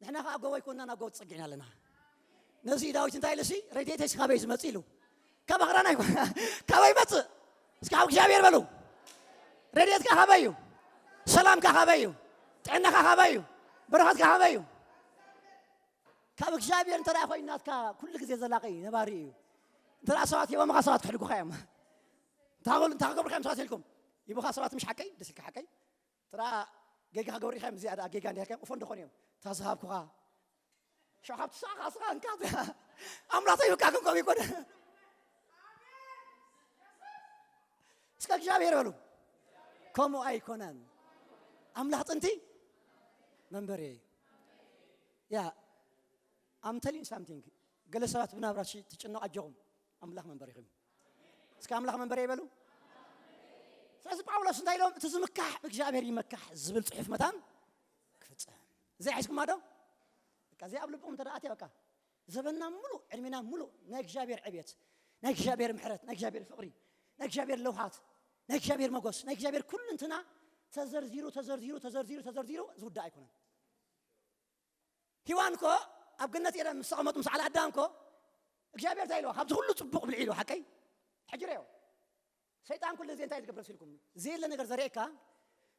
ንሕና ከዓ ጎቦ ይኮንና ናብ ጎቦ ተፀጊዕና ኣለና። ነዚ ዳዊት እንታይ ኢሉ ሲ ረድኤተይ ሲ ካበይ ዝመፅ ኢሉ ካብ ኣኽራና ይኮ ካበይ ይመፅእ እስኪ ካብ እግዚኣብሔር በሉ ረድኤትካ ካበይ እዩ ሰላምካ ካበይ እዩ ጥዕናካ ካበይ እዩ በረኸትካ ካበይ እዩ ካብ እግዚኣብሔር እንተ ደኣ ኮይኑ ናትካ ኩሉ ግዜ ዘላቒ ነባሪ እዩ። እንተ ደኣ ሰባት ሂቦምኻ ሰባት ክሕድጉኻ እዮም። እንታይ ክገብሩ እንታይ ክገብሩኻ እዮም ሰባት ኢልኩም ሂቡኻ ሰባት ምሽ ሓቀይ ደስ ኢልካ ሓቀይ እንተ ደኣ ጌጋ ክገብሩ ኢኻ እዮም እዚኣ ደኣ ጌጋ እንዲያ እዮም እፎ እንደኾኑ እዮም እታ ዝሃብኩኻ ሽዑ ካብቲ ስኻ ስኻ እንካ ኣምላኽ ተይብካ ግን ከምኡ ይኮነ። እስከ እግዚኣብሔር በሉ ከምኡ ኣይኮነን። ኣምላኽ ጥንቲ መንበሪ እዩ። ያ I'm telling something ገለ ሰባት ብናብራ ትጭነቕ ኣጆኹም ኣምላኽ መንበሪኹም እስከ ኣምላኽ መንበሪ ይበሉ። ስለዚ ጳውሎስ እንታይ ኢሎም እቲ ዝምካሕ ብእግዚኣብሔር ይመካሕ ዝብል ፅሑፍ መታን ክፍፀም እዚ ሒዝኩማ ዶ እዚ ኣብ ልብኹም ተደኣትያ በቃ ዘበንና ሙሉእ ዕድሜና ሙሉእ ናይ እግዚኣብሔር ዕብየት ናይ እግዚኣብሔር ምሕረት ናይ እግዚኣብሔር ፍቕሪ ናይ እግዚኣብሔር ለውሃት ናይ እግዚኣብሔር መጎስ ናይ እግዚኣብሔር ኩሉ እንትና ተዘርዚሩ ተዘርዚሩ ተዘርዚሩ ተዘርዚሩ ዝውዳእ ኣይኮነን። ሂዋን ኮ ኣብ ገነት ኤደን ምስ ተቐመጡ ምስ ዓል ኣዳም ኮ እግዚኣብሔር እንታይ ኢልዋ ካብዚ ኩሉ ፅቡቕ ብልዒ ኢልዋ ሓቀይ ሕጂ ረዮ ሰይጣን ኩሉ ግዜ እንታይ ዝገብር ሲልኩም ዘየለ ነገር ዘርእየካ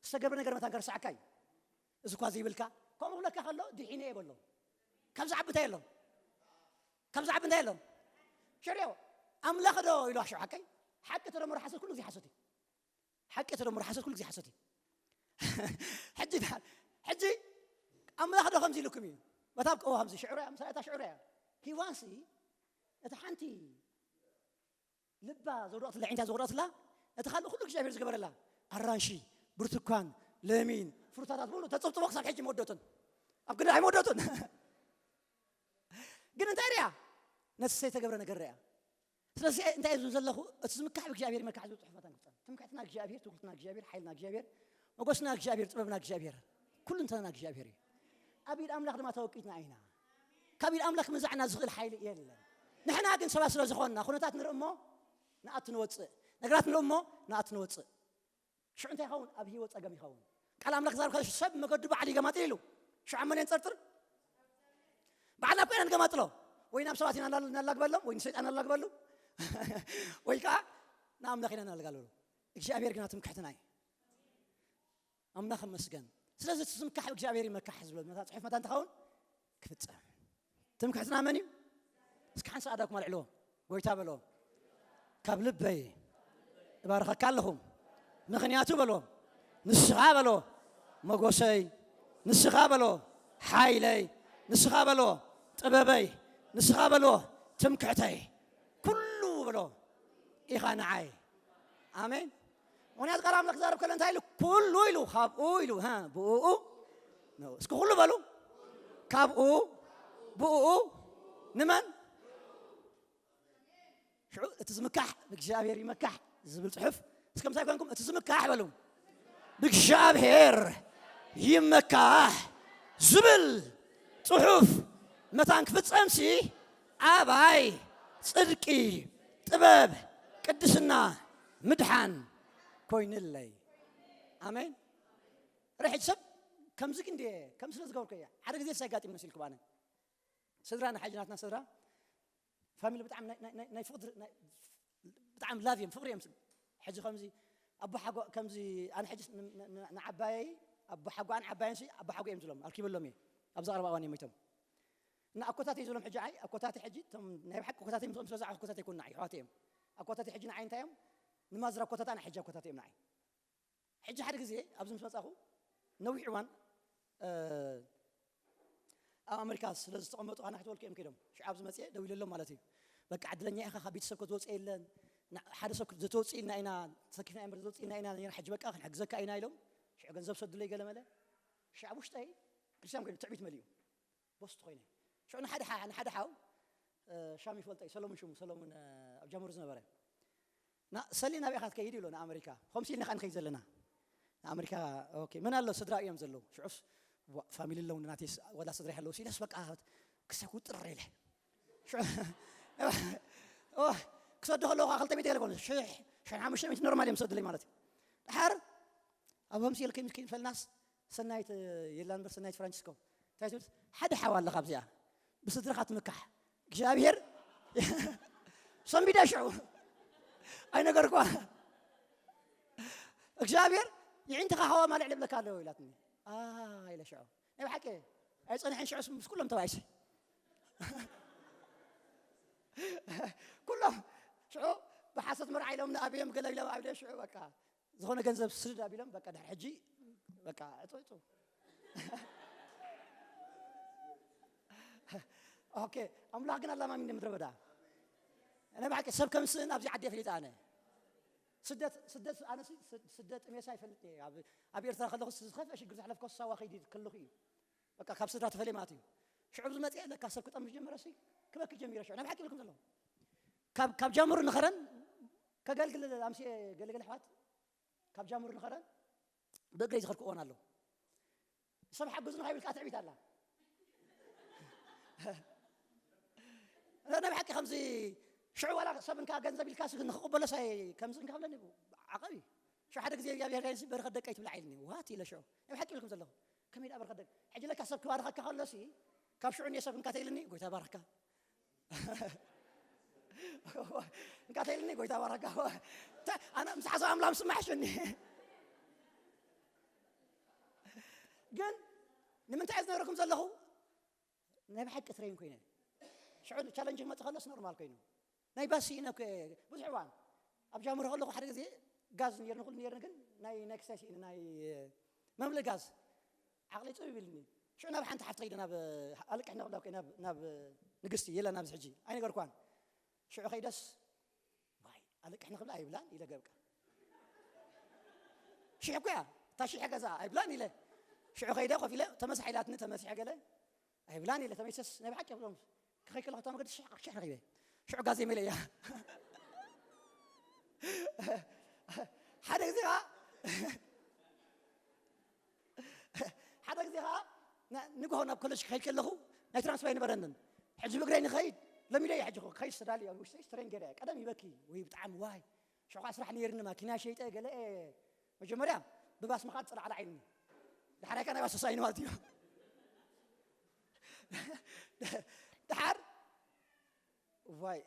ዝተገብረ ነገር መታን ከርሳዕካ እዩ እዚ እኳ ዘይብልካ ከምኡ ክብለካ ከሎ ድሒነ እየ በሎ ካብ ዝዓቢ እንታይ ኣሎ ካብ ዝዓቢ እንታይ ኣሎ ሽርዮ ኣምላኽ ዶ ኢልዋ ሽዑ ሓቀይ ሓቂ ተደምሮ ሓሰት ኩሉ ግዜ ሓሰት እዩ ሓቂ ተደምሮ ሓሰት ኩሉ ግዜ ሓሰት እዩ ሕጂ ሕጂ ኣምላኽ ዶ ከምዚ ኢልኩም እዩ መታብ ቀዋ ከምዚ ሽዕሮ እያ ምሳሌ እታ ሽዕሮ እያ ሂዋንሲ እቲ ሓንቲ ልባ ዘውደቕትላ ዒንታ ዘውደቕትላ እቲ ካልእ ኩሉ እግዚኣብሔር ዝገበረላ ኣራንሺ ብርቱኳን ለሚን ፍሩታታት ሙሉ ተፅብጥቦ ክሳብ ሕጂ መወደቱን ኣብ ግዳ ኣይመወደቱን ግን እንታይ ርያ ነቲ ዝተገብረ ነገር ርያ ስለዚ እንታይ እየ ዝብል ዘለኹ እቲ ዝምካሕ ብእግዚኣብሔር ይመካሕ ዝብል ፅሑፋት ኣንክፀን ትምክሕትና እግዚኣብሔር ትውክልትና እግዚኣብሔር ሓይልና እግዚኣብሔር መጎስና እግዚኣብሔር ጥበብና እግዚኣብሔር ኩሉ እንተና እግዚኣብሔር እዩ ኣብ ኢድ ኣምላኽ ድማ ተወቂትና ኢና ካብ ኢድ ኣምላኽ ክመዛዕና ዝኽእል ሓይሊ የለን ንሕና ግን ሰባት ስለ ዝኾንና ኩነታት ንርኢ እሞ ንኣቱ ንወፅእ ነገራት ንርኢ እሞ ንኣቱ ንወፅእ ሽዑ እንታይ ይኸውን ኣብ ህይወት ፀገም ይኸውን ቃል ኣምላኽ ዛርካ ሰብ መገዱ ባዕሉ ይገማጥል ኢሉ ሽዑ ኣብ መን የንፀርጥር ባዕልና እኮ ኢና ንገማጥሎ ወይ ናብ ሰባት ኢና እናላግበሎም ወይ ንሰይጣን እናላግበሉ ወይ ከዓ ንኣምላኽ ኢና እናላጋልበሉ እግዚኣብሔር ግና ትምክሕትና እዩ ኣምላኽ መስገን ስለዚ እቲ ዝምካሕ እግዚኣብሔር ይመካሕ ዝብሎ መታ ፅሑፍ መታ እንትኸውን ክፍፀም ትምክሕትና መን እዩ እስኪ ሓንሳ ኣዳኩም ኣልዕልዎ ጎይታ በሎ ካብ ልበይ እባርኸካ ኣለኹ ምኽንያቱ በሎ ንስኻ በሎ መጎሰይ ንስኻ በሎ ሓይለይ ንስኻ በሎ ጥበበይ ንስኻ በሎ ትምክሕተይ ኩሉ በሎ ኢኻ ንዓይ ኣሜን ምኽንያቱ ቃል ኣምላኽ ክዛረብ ከሎ እንታይ ኢሉ ኩሉ ኢሉ ካብኡ ኢሉ ብኡ እስኪ ኩሉ በሉ ካብኡ ብኡ ንመን ሽዑ እቲ ዝምካሕ ብእግዚኣብሔር ይመካሕ ዝብል ፅሑፍ እስከ ምሳይ ኮንኩም እቲ ዝምካሕ በሉ ብእግዚኣብሔር ይመካሕ ዝብል ፅሑፍ መታን ክፍፀምሲ ኣባይ ፅድቂ ጥበብ፣ ቅድስና፣ ምድሓን ኮይንለይ። ኣሜን። ርሕጅ ሰብ ከምዚ ክንዲ ከምዚ ስለ ዝገበርኩ እያ። ሓደ ግዜ ሳይጋጢም መሲልኩም ኣነ። ስድራ ንሓጂ ናትና ስድራ ፋሚሊ ብጣዕሚ ናይ- ናይ- ናይ- ናይ ፍቕሪ ናይ- ብጣዕሚ ላቭ እዮም፣ ፍቕሪ እዮም። ሕጂ ከምዚ ኣቦሓጎ ከምዚ ኣነ ሕጂ ን- ን- ን- ንዓባየይ ኣቦሓጎኣን ዓባየን ሲ ኣቦሓጎ እዮም ዝብሎም፣ ኣርኪበሎም እየ። ኣብዚ ቀረባ እዋን እዮም ሞይቶም። እና ኣኮታተይ ዝብሎም ሕጂ ኣይ ኣኮታተይ ሕጂ እቶም ናይ ብሓቂ ኣኮታተይ ምስኦም ስለ ዝዓኹ ኣኮታተይ ይኮኑ ንዓይ ኣሕዋተይ እዮም። ኣኮታተይ ሕጂ ንዓይ እንታይ እዮም? ንማዝራ ኣኮታታ ንሕጂ ኣኮታተይ እዮም ንዓይ። ሕጂ ሓደ ግዜ ኣብዚ ምስ መጻኹ ነዊሕ እዋን ኣብ ኣመሪካ ስለ ዝተቐመጡ ኣና ክትበልኩ እዮም ከይዶም ሽዓ ኣብዚ መፅኤ ደው ኢለሎም ማለት እዩ። በቃ ዕድለኛ ኢኻ፣ ካብ ቤተሰብ ክትወፅእ የለን። ሓደ ሰብ ዘተወፅእ ኢልና ኢና ተሰኪፍና እምበር ዘወፅእ ኢልና ኢና ነና ሕጂ በቃ ክንሕግዘካ ኢና ኢሎም ሽዑ ገንዘብ ሰዱለይ ገለመለ። ሽዓ ውሽጠይ ክርስቲያን ኮይኑ ትዕቢት መሊኡ ቦስት ኮይነ። ሽዑ ንሓደ ሓ- ንሓደ ሓው ሻም ይፈልጠይ ሰሎሙን ሽሙ ሰሎሙን ኣብ ጃምሩ ዝነበረ እና ሰሊ ናበይ ኢኻ ትከይድ ይብሎ ንኣመሪካ። ከምሲ ኢልና ኸዓ ንኸይድ ዘለና ንኣመሪካ። ኦኬ፣ መን ኣሎ? ስድራ እዮም ዘለዉ። ሽዑስ ዋ- ፋሚሊ ኣለዉ ናተይስ ዋላ ስድራ ኣለዉ ሲለስ በቃ ክሰኩ ጥር ኢለ ሽዑ- ኦ፣ ክሰዱ ከለዉ ከዓ ክልተ ሚእቲ ገለ ኮኑ ሽሕ ሽሕ ሓሙሽተ ሚእቲ ኖርማል እዮም ሰዱለይ ማለት እዩ። ድሓር ኣብ ከምሲ ኢለ ከይንፈልናስ ሰናይት የላ እምበር ሰናይት ፍራንሲስኮ እንታይ ትብል? ሓደ ሓው ኣለኻ ኣብዚኣ ብስድራኻ ትምካሕ እግዚኣብሔር ሰንቢዳ ሽዑ ኣይነገርኳ እግዚኣብሔር ይዒንትኻ ሃዋ ማልዕ ልብለካ ኣለዎ ኢላትኒ። ኢለ ሽዑ ናይ ብሓቂ ኣይፀንሐን ሽዑ ምስ ኩሎም ተባይሰ ኩሎም ሽዑ ብሓሰት መርዓ ኢሎም ንኣብዮም ገለ ኢሎም ኣብ ሽዑ በቃ ዝኾነ ገንዘብ ስድድ ኣቢሎም በቃ ድሕሪ ሕጂ በቃ እፁ እፁ ኦኬ። ኣምላኽ ግን ኣላማሚ እንደ ምድረ በዳ ናይ ብሓቂ ሰብ ከም ስእን ኣብዚ ዓዲ ፈሊጠ ኣነ ስደት ስደት ኣነ ስደት ሜሳ ይፈልጥ እየ። ኣብ ኤርትራ ከለኹ ዝኸፍአ ሽግር ዘሕለፍኮ ሳዋ ከይዲ ከለኹ እዩ። በቃ ካብ ስድራ ተፈልየ ማለት እዩ። ሽዑ ዝመፅአ ለካ ሰብ ክጠምሽ ጀመረ ሲ ክበኪ ጀሚረ ሽዑ ናይ ብሓቂ ይብልኩም ዘለኹ ካብ ጃምሩ ንኸረን ከገልግል ኣምስየ ገለገለ ኣሕዋት ካብ ጃምሩ ንኸረን ብእግረይ ዝኸድኩ እዋን ኣሎ። ሰብ ሓግዙ ንኸይብል ከዓ ትዕቢት ኣላ። ናይ ብሓቂ ከምዚ ሽዑ ዋላ ሰብ እንካ ገንዘብ ኢልካ ንክቕበሎ ሳይ ከምዚ እንካ ክብለኒ ዓቐብ እዩ። ሽዑ ሓደ ግዜ እግዚኣብሔር ጋይሲ በረኸት ደቀይ ትብላዕ ኢልኒ ዋት ኢለ ሽዑ ናይ ብሓቂ ኢልኩም ዘለኹ ከመይ ደኣ በረኸት ደቀይ ሕጂ ለካ ሰብ ክባርኸካ ከሎሲ ካብ ሽዑ እኔ ሰብ እንካ ተይልኒ ጎይታ ባርኽካ እንካ ተይልኒ ጎይታ ባረካ ኣነ ምስ ሓሳብ ኣምላኽ ምስማሕ ሽኒ ግን ንምንታይ ዝነግረኩም ዘለኹ ናይ ብሓቂ ትረይን ኮይነ ሽዑ ቻለንጅ ክመፅእ ከሎስ ኖርማል ኮይኑ ናይ ባሲ ኢነ ብዙሕ እዋን ኣብ ጃምሮ ከለኹ ሓደ ግዜ ጋዝ ነርኒ ኩሉ ነርኒ ግን ናይ ናይ ክሳይ ስኢነ ናይ መምልእ ጋዝ ዓቕለይ ፅው ይብልኒ ሽዑ ናብ ሓንቲ ሓፍቲ ከይደ ናብ ኣለቅሕ ነቕላ ናብ ናብ ንግስቲ የላ ናብዚ ሕጂ ኣይነገርኳን ሽዑ ከይደስ ዋይ ኣለቅሕ ንክብላ ኣይብላን ኢለ ገብቃ ሽሕ እኮ እያ እታ ሽሕ ገዛ ኣይብላን ኢለ ሽዑ ከይደ ኮፍ ኢለ ተመሳሕ ኢላትኒ ተመሲሐ ገለ ኣይብላን ኢለ ተመይሰስ ናይ ብሓቂ ብሎም ክኸይድ ከለኹ እታ መገዲ ሽሕ ሽሕ ረኺበ ሽዑ ጋዜ መለ እያ ሓደ ግዜ ከዓ ሓደ ግዜ ከዓ ንግሆ ናብ ኮለጅ ክኸይድ ከለኹ ናይ ትራንስፖርት ኣይነበረንን ሕጂ ብእግረይ ንኸይድ ለሚደ እየ ሕጂ ክኸይድ ተዳልዩ ኣብ ውሽጠይ ስትሬን ገይረ ቀደም ይበኪ ወይ ብጣዕሚ ዋይ ሽዑ ከዓ ስራሕ ነይርኒ ማኪና ሸይጠ ገለ መጀመርያ ብባስ ምኻድ ፅላዕላዕ ኢልኒ ድሓር ኣይካ ናይ ባስ ተሳኢኑ ማለት እዩ ድሓር ዋይ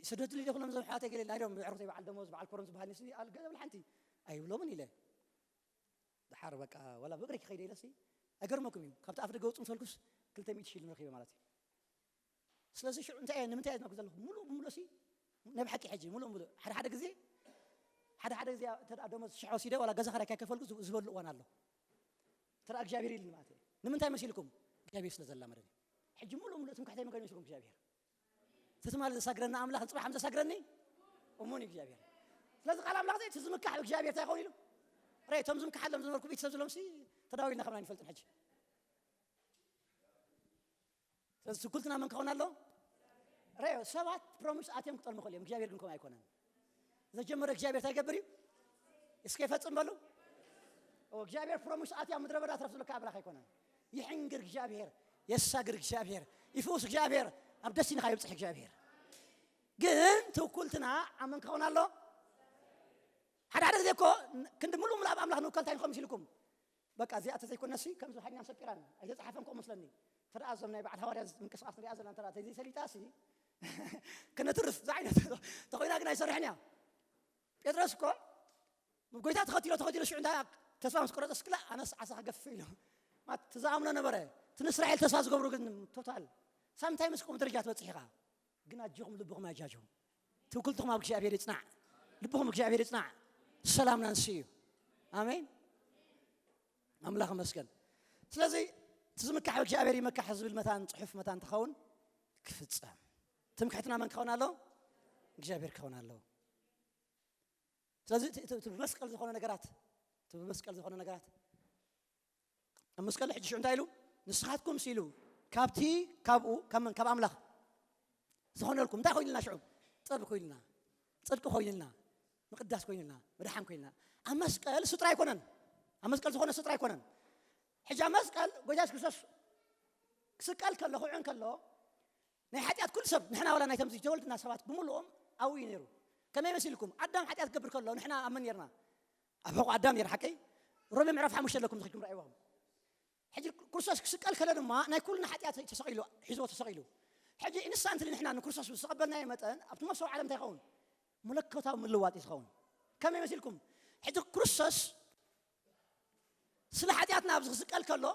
ስደትሊ ዶ ክሎም ዘም ሓዋተይ ገለ ናይ ዶም ብዕርኩተይ በዓል ደሞዝ በዓል ኮሮን ዝበሃል ንስኒ ኣልገ ዘብል ሓንቲ ኣይብሎምን ኢለ ድሓር በቃ ዋላ ብእግሪ ክኸይደ ኢለሲ ኣይገርመኩም እዩ ካብቲ ኣፍ ደገ ውፅእ ምስ በልኩስ ክልተ ሚእቲ ሺህ ኢሉ ረኺበ ማለት እዩ ስለዚ ሽዑ እንታይ እየ ንምንታይ እየ ዝነግር ዘለኹ ሙሉእ ብሙሉእ ሲ ናይ ብሓቂ ሕጂ ሙሉእ ብሙሉእ ሓደ ሓደ ግዜ ሓደ ሓደ ግዜ እንተ ደኣ ደሞዝ ሽሕ ወሲደ ዋላ ገዛ ክራይ ከይከፈልኩ ዝብ- ዝበሉ እዋን ኣሎ እንተ ደኣ እግዚኣብሔር ኢልኒ ማለት እየ ንምንታይ መሲልኩም እግዚኣብሔር ስለ ዘላመደኒ ሕጂ ሙሉእ ብሙሉእ ትምክሕተይ መገድ መሲልኩም እግዚኣብሔር እቲ ትማሊ ዘሳግረኒ ኣምላኽ ንፅባሕ ከም ዘሳግረኒ እሙን እዩ እግዚኣብሔር ስለዚ ቃል ኣምላኽ እቲ ዝምካሕ እግዚኣብሔር እንታይ ይኸውን ኢሉ ረ እቶም ዝምካሓሎም ዝነበርኩ ቤተሰብ ዝሎም ሲ ተዳዊልና ከምና ንፈልጥን ሕጂ ስለዚ ስጉልትና መን ክኸውን ኣሎ ረ ሰባት ፕሮሚስ ኣትዮም ክጠልሙ ክእል እዮም እግዚኣብሔር ግን ከምኡ ኣይኮነን ዘጀመረ እግዚኣብሔር እንታይ ይገብር እዩ እስከ ይፈጽም በሉ እግዚኣብሔር ፕሮሚስ ኣትያ ምድረ በዳ ትረፍ ዝብለካ ኣምላኽ ኣይኮነን ይሕንግር እግዚኣብሔር የሳግር እግዚኣብሔር ይፍውስ እግዚኣብሔር ኣብ ደሲንኻ ይብፅሕ እግዚኣብሔር ግን ትውኩልትና ኣብ መን ክኸውን ኣሎ? ሓደ ሓደ ግዜ እኮ ክንዲ ሙሉእ ሙሉእ ኣብ ኣምላኽ ንውከል እንታይ ንኸውን መሲልኩም? በቃ እዚኣ ተዘይኮነሲ ከምዚ ሃኛን ሰጲራን ኣይተጻሓፈን ከምኡ መስለኒ። ተደኣ እዞም ናይ በዓል ሃዋርያ ምንቅስቃስ ንሪኣ ዘለና እንተ ተዘይሰሊጣሲ ክነትርፍ ዝዓይነት ተኾይና ግን ኣይሰርሕን እያ። ጴጥሮስ እኮ ጎይታ ተኸቲሎ ተኸቲሎ ሽዑ እንዳ ተስፋ ምስ ቆረጠ ስክላ ኣነስ ዓሳ ክገፍፍ ኢሉ ማለት ትዝኣምኖ ነበረ። እቲ ንእስራኤል ተስፋ ዝገብሩ ግን ቶታል ሳምታይ ምስ ከምኡ ደረጃ ትበጽሕ ኢኻ። ግን ኣጆኹም ልብኹም ኣይጃጆ። ትውክልትኹም ኣብ እግዚኣብሔር ይጽናዕ። ልብኹም እግዚኣብሔር ይጽናዕ። ሰላምና ንሱ እዩ። ኣሜን። ኣምላኽ ይመስገን። ስለዚ እቲ ዝምካሕ ብእግዚኣብሔር ይመካሕ ዝብል መታን ጽሑፍ መታን ትኸውን ክፍጸም። ትምክሕትና መን ክኸውን ኣለዎ? እግዚኣብሔር ክኸውን ኣለዎ። ስለዚ እቲ እቲ እቲ ብመስቀል ዝኾነ ነገራት እቲ ብመስቀል ዝኾነ ነገራት ኣብ መስቀል ሕጂ ሽዑ እንታይ ኢሉ? ንስኻትኩም ሲሉ ካብቲ ካብኡ ካብ መን ካብ ኣምላኽ ዝኾነልኩም እንታይ ኮይኑልና ሽዑ? ጥበብ ኮይኑልና፣ ጽድቂ ኮይኑልና፣ ምቅዳስ ኮይኑልና፣ ምድሓን ኮይኑልና። ኣብ መስቀል ስጥራ ኣይኮነን። ኣብ መስቀል ዝኾነ ስጥራ ኣይኮነን። ሕጂ ኣብ መስቀል ጎይታ የሱስ ክርስቶስ ክስቀል ከሎ ክውዕን ከሎ ናይ ሓጢኣት ኩሉ ሰብ ንሕና ዋላ ናይቶም ዝተወልድና ሰባት ብምልኦም ኣብኡ እዩ ነይሩ። ከመይ መሲልኩም ኣዳም ሓጢኣት ክገብር ከሎ ንሕና ኣብ መን ነርና? ኣብ ሕቑ ኣዳም ነር ሓቀይ? ሮሜ ምዕራፍ ሓሙሽተ ኣለኩም ዝኽድኩም ረኣይዎም። ሕጂ ክርስቶስ ክስቀል ከሎ ድማ ናይ ኩልና ሓጢኣት ተሰቒሉ ሒዝዎ ተሰቒሉ። ሕጂ ኢንስታንትሊ ንሕና ንክርስቶስ ዝተቐበልናዮ መጠን ኣብቲ መሰው ዓለም እንታይ ይኸውን? መለኮታዊ ምልዋጥ እዩ ዝኸውን። ከመይ መሲልኩም? ሕጂ ክርስቶስ ስለ ሓጢኣትና ኣብዚ ክስቀል ከሎ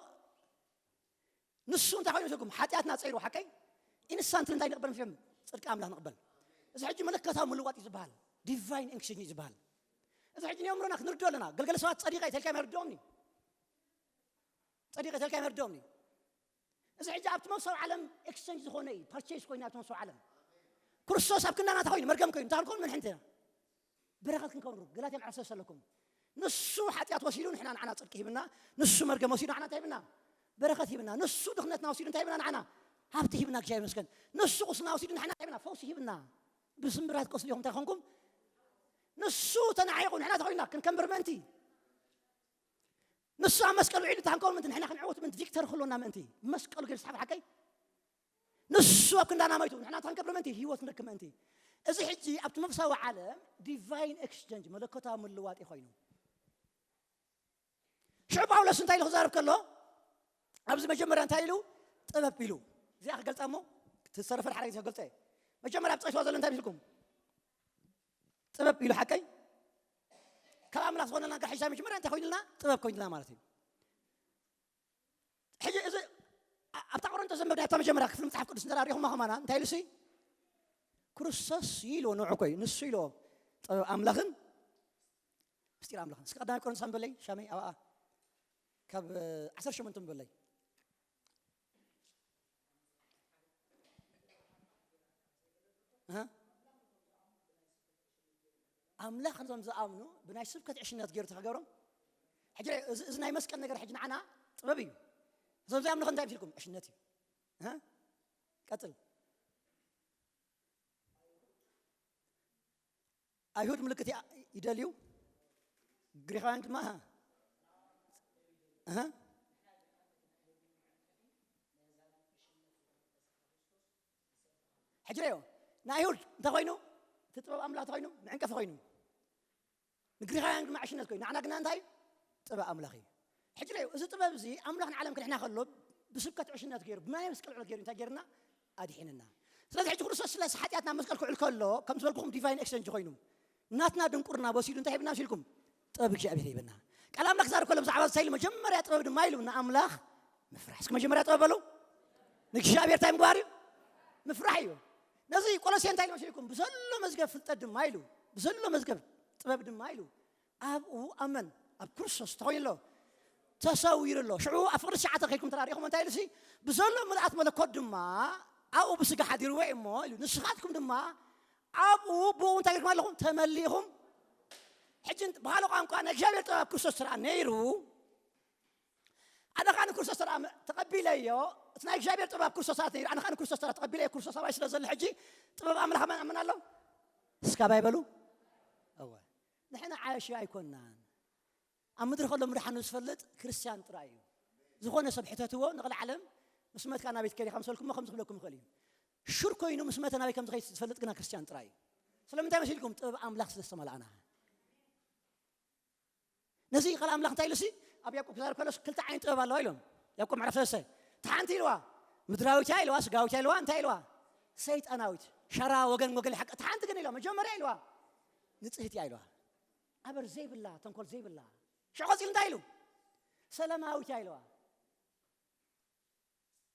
ንሱ እንታይ ኮይኑ ይሰኩም ሓጢኣትና ጸይሩ ሓቀይ ኢንስታንትሊ እንታይ ንቕበል ምፍም ጽድቂ ኣምላኽ ንቕበል። እዚ ሕጂ መለኮታዊ ምልዋጥ እዩ ዝበሃል። ዲቫይን ኤክስቼንጅ እዩ ዝበሃል። እዚ ሕጂ ንየምሮና ክንርድኦ ኣለና። ገልገለ ሰባት ጸዲቐ ተልካ መርድኦም እዩ። ጸዲቐ ተልካ መርድኦም እዩ። እዚ ሕጂ ኣብቲ መንፈሳዊ ዓለም ኤክስቼንጅ ዝኾነ እዩ። ፐርቼስ ኮይና ኣብቲ መንፈሳዊ ዓለም ክርስቶስ ኣብ ክንዳና እንታይ ኮይኑ መርገም ኮይኑ እንታይ ክንከውን ምን ሕንትና በረኸት ክንከውን ሩ ገላትያ ምዕራፍ ሰለስተ ኣለኩም። ንሱ ሓጢኣት ወሲዱ ንሕና ንዓና ጽድቂ ሂብና። ንሱ መርገም ወሲዱ ንዓና እንታይ ሂብና? በረኸት ሂብና። ንሱ ድኽነትና ወሲዱ እንታይ ሂብና ንዓና? ሃብቲ ሂብና። እግዚኣብሔር ይመስገን። ንሱ ቁስልና ወሲዱ ንሕና እንታይ ሂብና? ፈውሲ ሂብና። ብስምብራት ቆስሊ ኢኹም እንታይ ኾንኩም? ንሱ ተናዒቑ ንሕና ተኾይና ክንከምብር ምእንቲ ንሱ ኣብ መስቀል ውዒሉ ታንከውን ምእንቲ ንሕና ክንዕወት ምእንቲ ቪክተር ክህልወና ምእንቲ መስቀሉ ገይሩ ዝሓፈ ሓቀይ ንሱ ኣብ ክንዳና መይቱ ንሕና ታንከብር ምእንቲ ህይወት ንረክብ ምእንቲ። እዚ ሕጂ ኣብቲ መንፈሳዊ ዓለም ዲቫይን ኤክስቸንጅ መለኮታዊ ምልዋጥ እዩ ኮይኑ። ሽዑ ጳውሎስ እንታይ ኢሉ ክዛረብ ከሎ ኣብዚ መጀመርያ እንታይ ኢሉ? ጥበብ ኢሉ። እዚኣ ክገልጻ እሞ ትሰረፈ ሓደ ግዜ ክገልጸ እየ። መጀመርያ ኣብ ጸይትዋ ዘሎ እንታይ ኢልኩም? ጥበብ ኢሉ ሓቀይ ካብ ኣምላኽ ዝኾነና ነገር ሒዛ መጀመርያ እንታይ ኮይኑልና? ጥበብ ኮይኑልና ማለት እዩ። ሕጂ እዚ ኣብታ ቆሮንቶስ ዘንበብና ኣብታ መጀመርያ ክፍሊ መጽሓፍ ቅዱስ እንተ ሪኢኹማ ከማና እንታይ ኢሉ ሲ ክርስቶስ ኢልዎ ንዑ ኮይ ንሱ ኢልዎ ጥበብ ኣምላኽን ምስጢር ኣምላኽን። እስከ ቀዳማይ ቆሮንቶስ ኣንበለይ ሻመይ ኣብኣ ካብ ዓሰርተ ሸሞንተ ኣንበለይ። ኣምላኽ ነዞም ዝኣምኑ ብናይ ስብከት ዕሽነት ገይሩ ተኸገብሮም። ሕጂ እዚ ናይ መስቀል ነገር ሕጂ ንዓና ጥበብ እዩ። እዞም ዝኣምኑ ከ እንታይ ኢልኩም ዕሽነት እዩ። ቀጽል። ኣይሁድ ምልክት ይደልዩ፣ ግሪኻውያን ድማ ሕጂ ሪኦ ንኣይሁድ እንታይ ኮይኑ እቲ ጥበብ ኣምላኽ እንታይ ኮይኑ መዕንቀፊ ኮይኑ ንግሪኻውያን ድማ ዕሽነት ኮይኑ ንዓና ግና እንታይ ጥበብ ኣምላኽ እዩ። ሕጂ ሪኦ እዚ ጥበብ እዚ ኣምላኽ ንዓለም ክድሕና ከሎ ብስብከት ዕሽነት ገይሩ ብማይ መስቀል ዕለት ገይሩ እንታይ ገይርና ኣድሒንና። ስለዚ ሕጂ ክርስቶስ ስለ ሓጢኣትና መስቀል ክዕል ከሎ ከም ዝበልኩኹም ዲቫይን ኤክስቸንጅ ኮይኑ ናትና ድንቁርና ወሲዱ እንታይ ሂብና ሲልኩም ጥበብ እግዚኣብሔር ሂብና። ቃል ኣምላኽ ዛር ከሎ ብዛዕባ ዝሳይሉ መጀመርያ ጥበብ ድማ ኢሉ ንኣምላኽ ምፍራሕ። እስኪ መጀመርያ ጥበብ በሉ ንእግዚኣብሔር እንታይ ምግባር እዩ? ምፍራሕ እዩ። ነዚ ቆሎሴ እንታይ ኢሉ መሲልኩም ብዘሎ መዝገብ ፍልጠት ድማ ኢሉ ብዘሎ መዝገብ ጥበብ ድማ ኢሉ ኣብኡ ኣመን ኣብ ክርስቶስ ተኾይኑ ኣሎ ተሰዊሩ ኣሎ። ሽዑ ኣብ ፍቕሪ ትሽዓተ ከይድኩም ተራሪኹም እንታይ ኢሉ ሲ ብዘሎ ምልኣት መለኮት ድማ ኣብኡ ብስጋ ሓዲርዎ እዩ እሞ ኢሉ ንስኻትኩም ድማ ኣብኡ ብኡ እንታይ ጌርኩም ኣለኹም ተመሊእኹም። ሕጂ ብኻልእ ቋንቋ ናይ እግዚኣብሔር ጥበብ ኣብ ክርስቶስ ስራ ነይሩ ኣነ ከዓ ንክርስቶስ ተራ ተቐቢለዮ እቲ ናይ እግዚኣብሔር ጥበብ ኣብ ክርስቶስ ኣት ነይሩ ኣነ ከዓ ንክርስቶስ ተራ ተቐቢለዮ ክርስቶስ ኣባይ ስለ ዘሎ ሕጂ ጥበብ ኣምላኽ መን ኣመን ኣሎ እስካባይ በሉ እወ ንሕና ዓያሽ ኣይኮናን ኣብ ምድሪ ከሎ ምድሓኑ ዝፈልጥ ክርስትያን ጥራይ እዩ ዝኾነ ሰብ ሕተትዎ ንቕል ዓለም ምስ መትካ ናቤት ከሊኻ ምሰልኩሞ ከም ዝኽብለኩም ይኽእል እዩ ሽር ኮይኑ ምስ መተ ናበይ ከም ዝኸይድ ዝፈልጥ ግና ክርስቲያን ጥራይ እዩ። ስለምንታይ መሲልኩም? ጥበብ ኣምላኽ ስለ ዝተመላእና። ነዚ ቃል ኣምላኽ እንታይ ኢሉ ሲ? ኣብ ያዕቆብ ክዛረብ ከሎስ ክልተ ዓይነት ጥበብ ኣለዋ ኢሎም። ያዕቆብ ምዕራፍ ሰለስተ። እታ ሓንቲ ኢልዋ ምድራዊት እያ ኢልዋ፣ ስጋዊት እያ ኢልዋ፣ እንታይ ኢልዋ? ሰይጣናዊት። ሸራ፣ ወገን፣ ወገን ሓቂ። እታ ሓንቲ ግን ኢልዋ መጀመርያ ኢልዋ ንጽህቲ እያ ኢልዋ። ኣበር ዘይብላ፣ ተንኮል ዘይብላ። ሽዑ ቀጺሉ እንታይ ኢሉ? ሰላማዊት እያ ኢልዋ።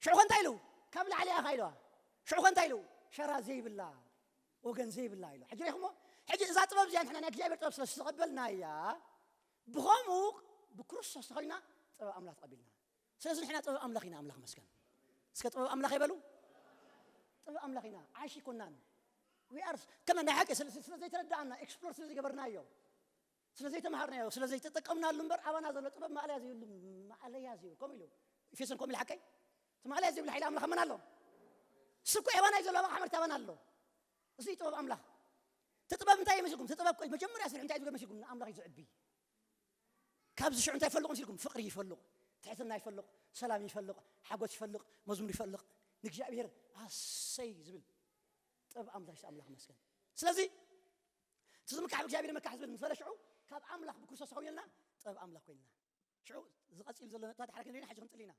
ሽዑ ከ እንታይ ኢሉ? ካብ ላዕሊ ኢኻ ኢልዋ። ሽዑ ከ እንታይ ኢሉ? ሸራ ዘይብላ፣ ወገን ዘይብላ ኢሉ። ሕጂ ርኢኹሞ? ሕጂ እዛ ጥበብ እዚኣ ንሕና ናይ እግዚኣብሔር ጥበብ ስለ ዝተቐበልናያ፣ ብኸምኡ ብክርስቶስ ተኾይና ጥበብ ኣምላኽ ተቐቢልና። ስለዚ ንሕና ጥበብ ኣምላኽ ኢና፣ ኣምላኽ መስገን። እስከ ጥበብ ኣምላኽ ይበሉ። ጥበብ ኣምላኽ ኢና፣ ዓሽ ይኮናን። We are፣ ከም ናይ ሓቂ ስለ ስለ ዘይተረዳኣና፣ ኤክስፕሎር ስለ ዘይገበርናዮ፣ ስለ ዘይተማሃርናዮ፣ ስለ ዘይተጠቀምናሉ እምበር ኣባና ዘሎ ጥበብ ማእለያ ዘይብሉ፣ ማእለያ ዘይብሉ። ከምኡ ኢሉ ኤፌሶን፣ ከምኡ ኢሉ ሓቀይ። እቲ ማእለያ ዘይብሉ ሓይሊ ኣምላኽ መን ኣሎ? ስኮ ኤባና እዩ ዘሎ፣ ኣባኻ ሓመድ ኣባና ኣሎ። እዚ ጥበብ ኣምላኽ። እቲ ጥበብ እንታይ እዩ መሲልኩም? እቲ ጥበብ እኮ መጀመርያ ስርሑ እንታይ እዩ ዝገብር መሲልኩም? ንኣምላኽ እዩ ዘዕቢ። ካብዚ ሽዑ እንታይ ይፈልቁ መሲልኩም? ፍቕሪ ይፈልቕ፣ ትሕትና ይፈልቕ፣ ሰላም ይፈልቕ፣ ሓጎስ ይፈልቕ፣ መዝሙር ይፈልቕ፣ ንእግዚኣብሔር ኣሰይ ዝብል ጥበብ ኣምላኽ እዩ። ኣምላኽ ይመስገን። ስለዚ እቲ ዝምካሕ ብእግዚኣብሔር ይመካሕ ዝብል ምስ በለ ሽዑ ካብ ኣምላኽ ብክርስቶስ ተኸዊልና ጥበብ ኣምላኽ ኮይንና። ሽዑ ዝቐጽል ዘሎ ነጥብታት ሓደ ክንደይና ሕጂ ክንጥል ኢና።